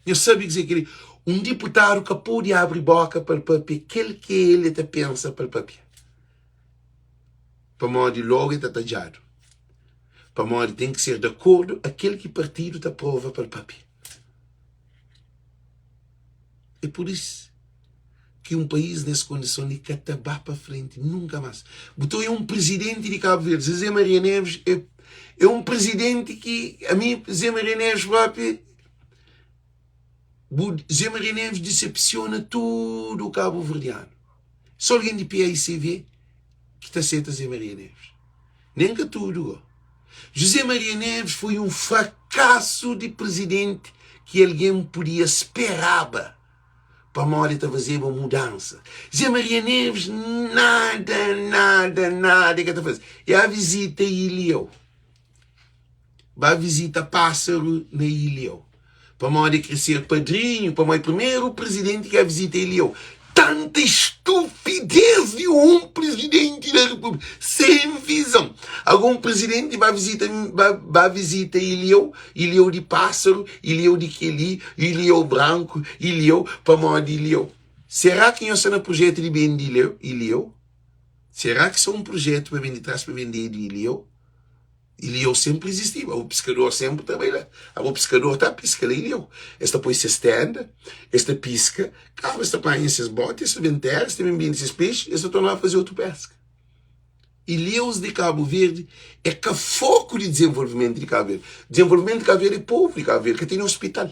Nhos sabe kuzê ki li? Un diputadu ka pode abri boka pa el papia kel ki el ta pensa pa el papia. Pamodi logu el ta tadjadu. Pamodi ten ki ser di akordu a kel ki partidu ta prova pa el papia. É pur isu ki un país nes kondison li ka ta ba pa frenti nunka mas. Bu ta oia un prizidenti di Kabu Verdi, Zezé Maria Neves é é un prizidenti ki ami Zé Maria Neves propi bu Zé Maria Neves disepsiona tudu kabuverdianu. Só algen di PAICV ki ta seta Zé Maria Neves. Nen ka tudu go. José Maria Neves foi un frakasu di prizidenti ki algen pudia speraba pamodi el ta fazeba mudansa. Zé Maria Neves nada, nada, nada el ka ta faze. E a vizita Ilhéu. Ba vizita pásaru na Ilhéu. Pamodi el kre ser padrinhu, pamodi primeru prizidenti ki a vizita Ilhéu. Tanta estupidez di un prizidenti da repúblika, sen vizon. Ago un prizidenti ba vizita, ba, ba vizita Ilhéu, Ilhéu di pásaru, Ilhéu di keli, Ilhéu branku, Ilhéu, pamodi Ilhéu. Será ki nhos sta na projetu di bende Ilhéu? Ilhéu? Será ki sta un projetu pa ben di tras pa bendedu Ilhéu? Ilhéu senpri izistiba, o piskador senpri ta bai la. Abo piskador ta piska la ilhéu. Es ta poi ses tenda, es ta piska, kaba es ta panha ses boti, es ta ben tera, es ta ben bende ses pexi, es ta torna faze otu peska. Ilhéus di Kabu Verdi é ka foku di dizenvolvimentu di Kabu Verdi. Dizenvolvimentu di Kabu Verdi é povu di Kabu Verdi, ka tene ospital.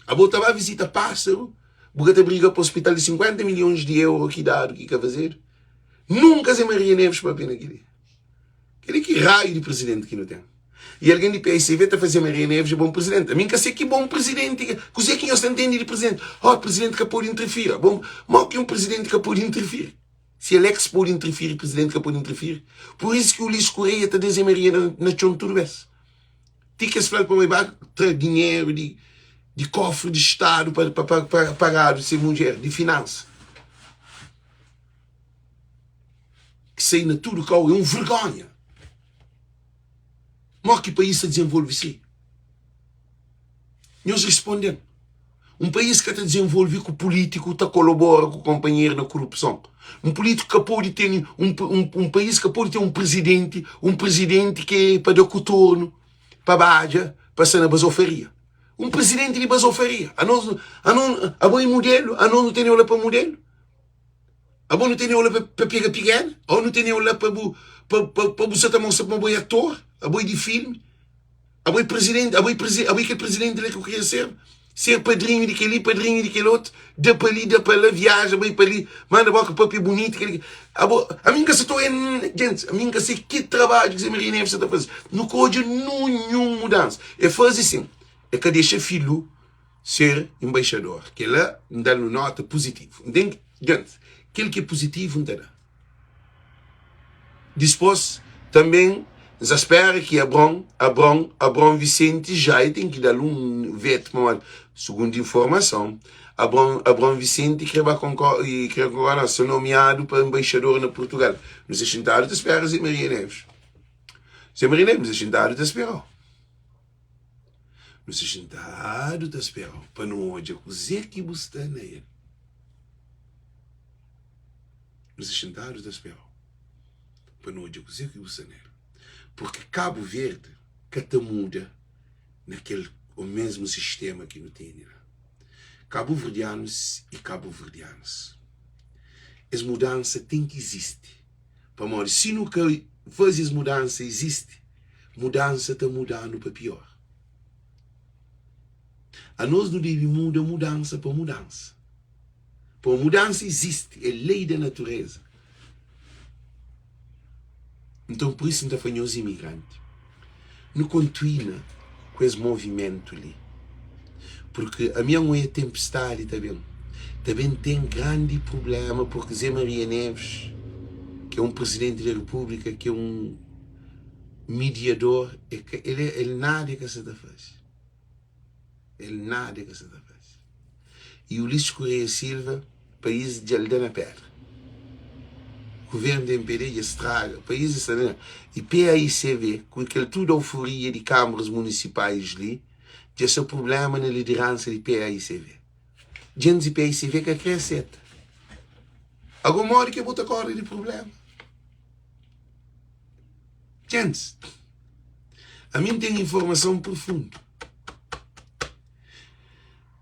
Abo ta ba vizita pásaru, bu ka ta briga pa ospital di 50 milhons di euro ki dadu ki ka fazedu. Nunka Zé Maria Neves papia na kel-li. Kel-li ki raiu di prizidenti ki nu ten? I algen di PICV ta fla Zé Maria Neves é bon prizidenti. Ami N ka se ki bon prizidenti ki. Kuzê ki nhos ta ntende di prizidenti? Oh, prizidenti ka pode intrifira. Bon, mo ki un prizidenti ka pode intrifiri? Si el é ki pode intrifiri, prizidenti ka pode intrifiri? Pur isu ki Ulisses Correia ta da Zé Maria na, na txon tudu bes. Ti ki es fla-l pa el ba tra dinheru di, di kofri di Stadu pa, pa, pa, pa pagadu se mudjer, di finansa. Ki sai na tudu kau é un vergonha. Mo ki país ta dizenvolve si? Nhos responde-m. Un país ka ta dizenvolve ku pulítiku ta kolabora ku konpanheru na korupson. Un pulítiku ka pode ten un, un, un país ka pode ten un prizidenti, un prizidenti ki é pa da kutornu, pa badja, pa sta na bazofaria. Un prizidenti di bazofaria. Anos, anos, abo é mudelu, anos nu tene-u la pa mudelu. Abo nu tene-u la pa pega pigena? Ou nu tene-u la pa bu pa, pa, pa bu sa ta mostra ma bo é ator? Abo é di filmi? Abo é presidenti? Abo é presi, abo é kel presidenti la ki bu kria ser? Ser padrinhu di kel-li, padrinhu di kel otu, da pa li, da pa la, viaja, bai pa li, manda boka papia bunitu, kel-li. Abo, ami N ka sa ta oia, gentis, ami N ka se ki trabadju ki Zé Maria Neves sa ta faze. Nu ka odja nunhun mudansa. E faze sin, e ka dexa filu Ser enbaixador, kel-la N da-l un nóta puzitivu. N ten ki, gentis, kel ki é puzitivu N ta da. Dispôs, tanben, N sa spéra ki Abron, Abron, Abron Visenti já e ten ki da-l un vetu pamodi, sugundu informason, Abron, Abron Visenti kre ba konkor, e kre konkor nau, sta nomiadu pa enbaixador na Purtugal. Nu sta xintadu ta spéra Zé Maria Neves. Zé Maria Neves, nu sta xintadu ta spera-u. Nu sta xintadu ta spera-u pa nu odja kuzê ki bu sta na el. Nu sta xintadu ta spera-u pa nu odja kuzê ki bu sta na el. Purki Kabu Verdi ka ta muda na kel o mesmu sistema ki nu tene la. Kabuverdianus i kabuverdianas, es mudansa ten ki izisti. Pamodi si nu ka faze es mudansa izisti, mudansa ta muda-nu pa pior. Anos nu debe muda mudansa pa mudansa. Pamodi mudansa izisti, é lei da natureza. Nton, pur isu N ta fla nhos imigranti, nu kontuina ku es movimentu li, purki ami N oia tenpestadi ta ben, ta ben ten grandi prubléma, purki Zé Maria Neves, ki é un prizidenti di repúblika, ki é un midiador, el nada el ka sa ta faze. El nada ka sa ta faze. E Ulisses Correia Silva país dja-l da na pedra. Governo di mpd dja straga país dja sta na E paicv ku kel tudu euforia di kamaras munisipais li dja sta problema na lideransa di paicv. Djentis di paicv ka kre aseta. Ago modi ke bu ta kore di problema? Djentis, ami N ten informason profundu.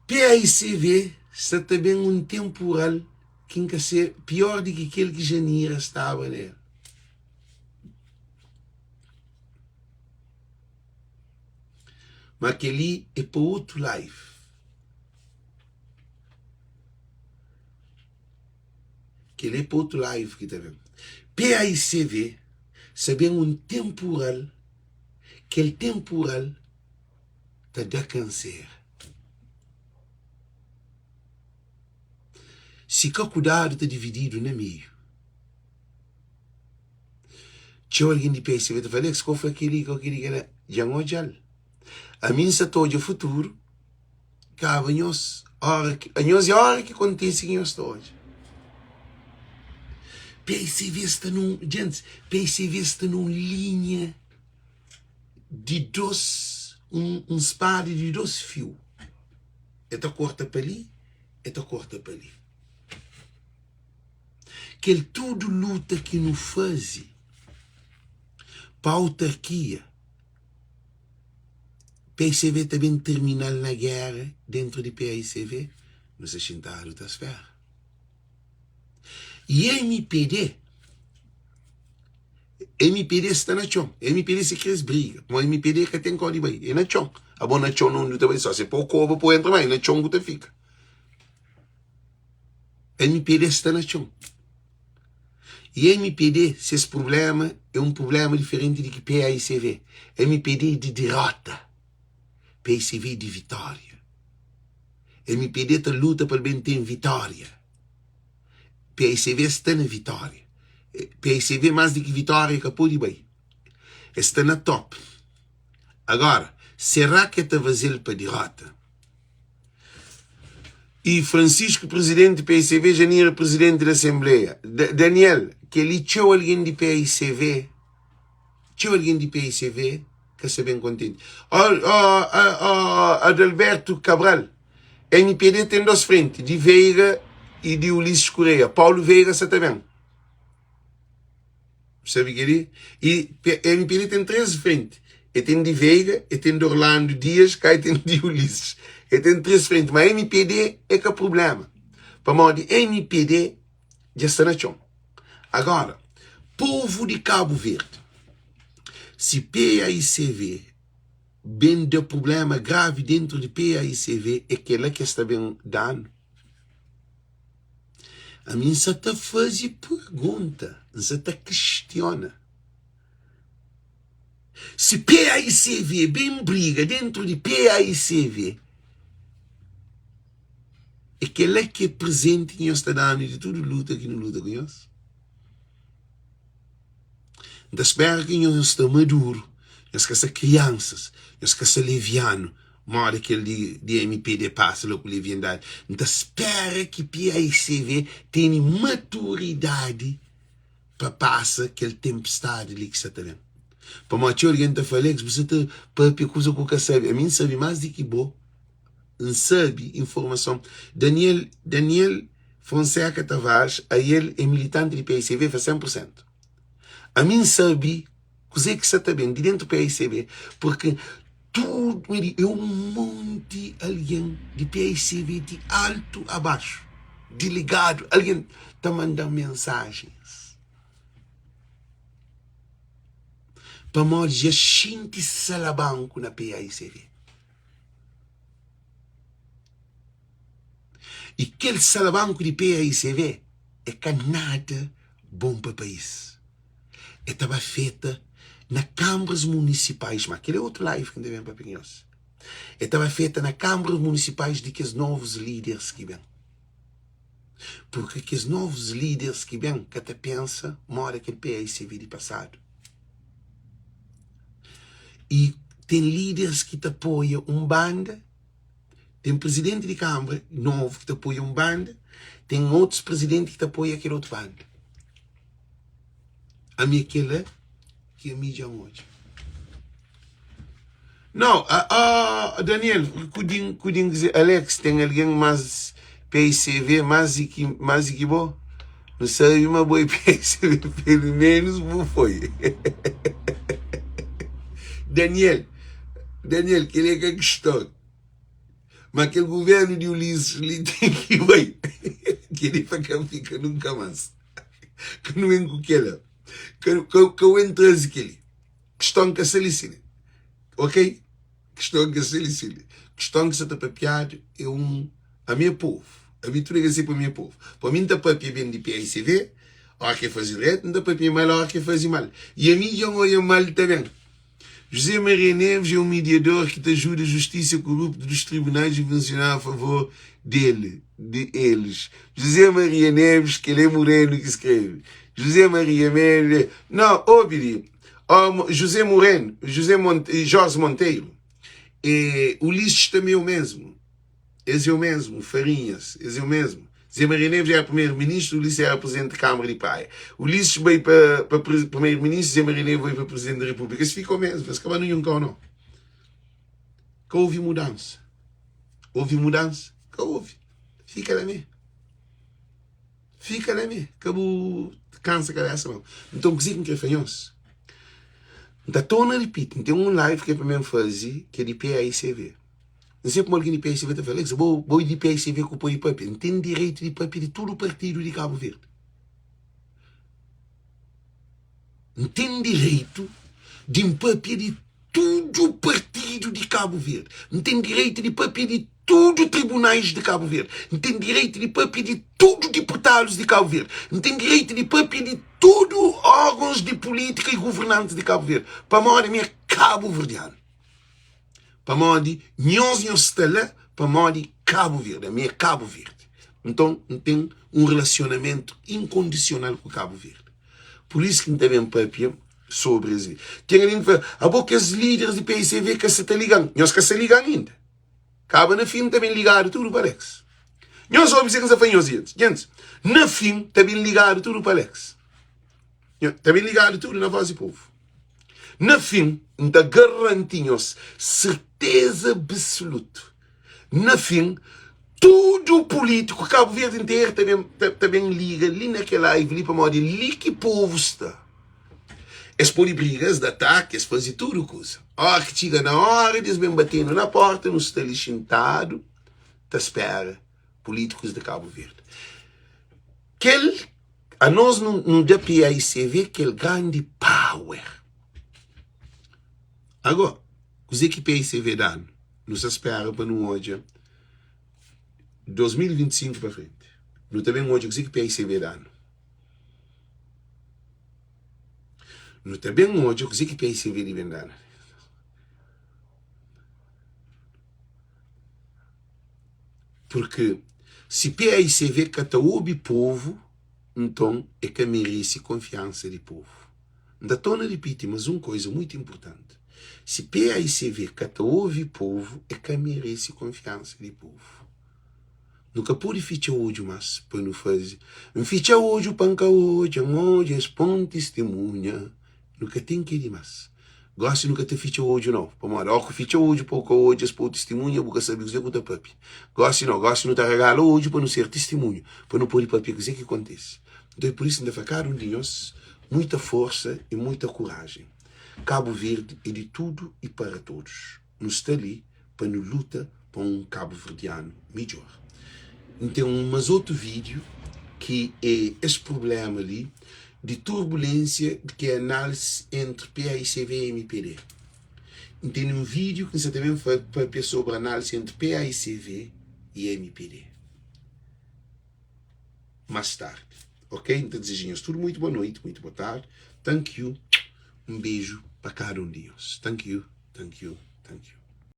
PAICV sta ta ben un tenpural ki N ka se pior di ki kel ki Janira staba na el. Ma kel-li é pa otu live. Kel-li é pa otu live ki ta ben. PAICV sta ben un tenpural, kel tenpural ta da kansera. Si ka kudadu ta divididu na meiu. Txeu algen di PAICV ta fla, Alex, ka bu fla kel-li, ka kel-li, kel-la. Dja N odja-l. Ami N sa ta odja futuru. Kaba nhos ora ki anhos é ora ki kontise ki nhos ta odja. PCV sta num, djentis, PCV sta num linha di dos, un, un spada di dos fiu. E ta korta pa li, e ta korta pa li. Kel tudu luta ki nu faze pa autarkia, PICV ta ben terminal na géra dentru di PICV nu sta xintadu ta spera. I MPD, MPD sta na txon, MPD si kre es briga, pamodi MPD ka ten kau di bai, e na txon. Abo na txon na undi bu ta bai? So si po koba po entra ma e na txon ku ta fika. MPD sta na txon. I mpd ses prublema é un prublema diferenti di ki paicv. Mpd é di dirota, paicv é di vitória. Mpd ta luta pa el ben ten vitória, paicv sta na vitória. Paicv más di ki vitória ka pode bai, el sta na top. Agora, será ki el ta faze-l pa dirota? E Francisco presidente paicv Janira presidente di assembleia Daniel keli txeu alguen di paicv txeu alguen di paicv ka sta ben kontenti Adalberto Cabral mpd ten 2 frenti di Veiga e di Ulisses Correia Paulo Veiga sa ta ben. Sabe kel-li? I MPD ten 3 frenti. E ten di Veiga, e ten di Orlando Dias, ka e ten di Ulisses. E ten 3 frenti. Ma MPD é ka prublema. Pamodi MPD dja sta na txon. Agora, povu di Kabu Verdi, si PAICV ben da prublema gravi dentru di PAICV, é kel-la ki es ta ben da-nu? Ami N sa ta faze pergunta, N sa ta kistiona. Si PAICV ben briga dentru di PAICV, é kel-la ki é prezenti ki nhos ta da-nu di tudu luta ki nu luta ku nhos? N ta spera ki nhos sta maduru, nhos ka sta kriansas, nhos ka sta levianu Moda kel di di mpd pasa la ku leviandadi. N ta spera ki PAICV tene maturidadi pa pasa kel tenpestadi li ki sa ta ben. Pamodi txeu algen ta fla, Alex, bu sta ta pâpia kuza ku ka sabe. Ami N sabe más di ki bo. N sabe informason. Daniel, Daniel Fonseca Tavares, ael é militanti di PICV, fla 100 pur sentu. Ami N sabe kuzê ki sta ta ben di dentu PICV, purki tudu, é un monti algen di PICV di altu a baxu, diligadu, algen ta manda-m mensajens. Pamodi dja xinti salabanku na PAICV. I kel salabanku di PAICV é ka nada bon pa país. É ta ba afeta na kanbras munisipais, ma kel é otu live ki N ta ben papia ku nhos. É ta ba afeta na kanbras munisipais di kes novus líderes ki ben. Purki kes novus líderes ki ben ka ta pensa moda kel PAICV di pasadu. I ten líderes ki ta apoia un banda, ten prizidenti di kanbra novu ki ta apoia un banda, ten otus prizidenti ki ta apoia kel otu banda. Ami é kela ki ami dja N odja. Não, ah, ah, Daniel, kudin, kudin dizer, Alex, tem alguém mais PICV mais e que, mais e que bo? Não sabe, mas boi PICV, pelo menos bo foi. Daniel, Daniel, que ele é que questão. Mas aquele governo de Ulisses li tem que vai. Que ele para cá fica nunca mais. Que não vem com aquela. Que, que, que eu entro aquele. Kiston ka sta li si li. Ok? Kiston ka sta li si li. Kiston ki sa ta papiadu é un Ami é povu. Ami tudu é ka pa mi é povu. Pa mi N ta papia ben di PICV, óra ki e faze dretu, N ta papia mal óra ki e faze mal. I ami dja N oia mal ta ben. José Maria Neves é un mediador ki ta ajuda justisa koruptu dos tribunais a funsionar a favor dele, de eles. José Maria Neves, kel é Moreno ki skrebe. José Maria Neves, não, obi li. Oh, José Moreno, José Monte, Jorge Monteiro, e Ulisses também é o mesmo. Esse é o mesmo, Farinhas, esse é o mesmo. Zé Maria Neves era primeiro-ministro, Ulisses era presidente da Câmara de Praia. Ulisses veio para, para primeiro-ministro, Zé Maria Neves veio para presidente da República. Esse ficou mesmo, esse acabou nenhum cão não. Que houve mudança. Houve mudança? Que houve. Fica lá mesmo. Fika la mé, ka bu kansa kabesa mau. Nton kuzê ki N krê fla nhos? N ta torna ripiti, N ten un live ki é pa mi N faze ki é di PAICV. N sai pamodi algen di PAICV ta fla, Alex, bo bo é di PAICV ku pode papia. N ten direitu di papia di tudu partidu di Kabu Verdi. N ten direitu di N papia di tudu partidu di Kabu Verdi. N ten direitu di papia di tudu tribunais di Kabu Verdi. N ten direitu di papia di tudu diputadus di Kabu Verdi. N ten direitu di papia di tudu órgons di pulítika i guvernantis di Kabu Verdi. Pamodi mi é kabuverdianu. Pamodi nhos, nhos sta la pamodi Kabu Verdi. Ami é Kabu Verdi. Nton, N ten un relasionamentu inkondisional ku Kabu Verdi. Pur isu ki N ta ben papia sobri es li. Ten algen ki fla, Abo kes líderis di PICV ka sa ta liga-m. Nhos ka sa liga-m inda. Kaba na fin ta ben ligadu tudu pa Alex. Nhos obi se ki N sa fla nhos gentis. Gentis, na fin ta ben ligadu tudu pa Alex. Ta ben ligadu tudu na Voz di Povu. Na fin, N ta garanti nhos serteza absolutu. Na fin, tudu pulítiku, Kabu Verdi interu ta ben, ta, ta ben liga li na kel live li, pamodi li ki povu sta. Es pode briga, es da ataki, es faze tudu kuza. Óra ki txiga na óra di es ben bate-nu na pórta, nu sta li xintadu ta spera pulítikus di Kabu Verdi. Kel, anos nu, nu da PAICV kel grandi power. Agó, kuzê ki PAICV da-nu? Nu sta spera pa nu odja 2025 pa frenti. Nu ta ben odja kuzê ki PAICV da-nu. Nu ta ben odja kuzê ki PICV di ben da-nu. Purki si PICV ka ta obi povu, nton e ka merese konfiansa di povu. N ta torna ripiti mas un koza muitu inpurtanti, si PICV ka ta obi povu, e ka merese konfiansa di povu. Nu ka pode fitxa odju más pa nu faze N fitxa odju pa N ka odja N odja es pon tistimunha Nu ka ten ke di más. Gósi nu ka ta fitxa odju nau, pamodi óki fitxa odju pa bu ka odja es pô-u tistimunha, bu ka sabe kuzê ku ta pâpia. Gósi nau, gósi nu ta ragala odju pa nu ser tistimunhu, pa nu pode pâpia kuzê ki kontise. Nton é pur isu ki N ta fla kada un di nhos muita forsa i muita kurajen. Kabu Verdi é di tudu i para todos. Nu sta li pa nu luta pa un kabuverdianu midjór. N ten un mas otu vídiu ki é es prubléma li di turbulênsia ki é análisi entri paicv i mpd. N tene un vídiu ki N sta ta ben pâpia sobri análisi entri paicv i mpd más tardi. Ok? N ta dizeja nhos tudu muitu boa noiti, muitu boa tardi. Thank you. Un beju pa kada un di nhos. Thank you, thank you, thank you.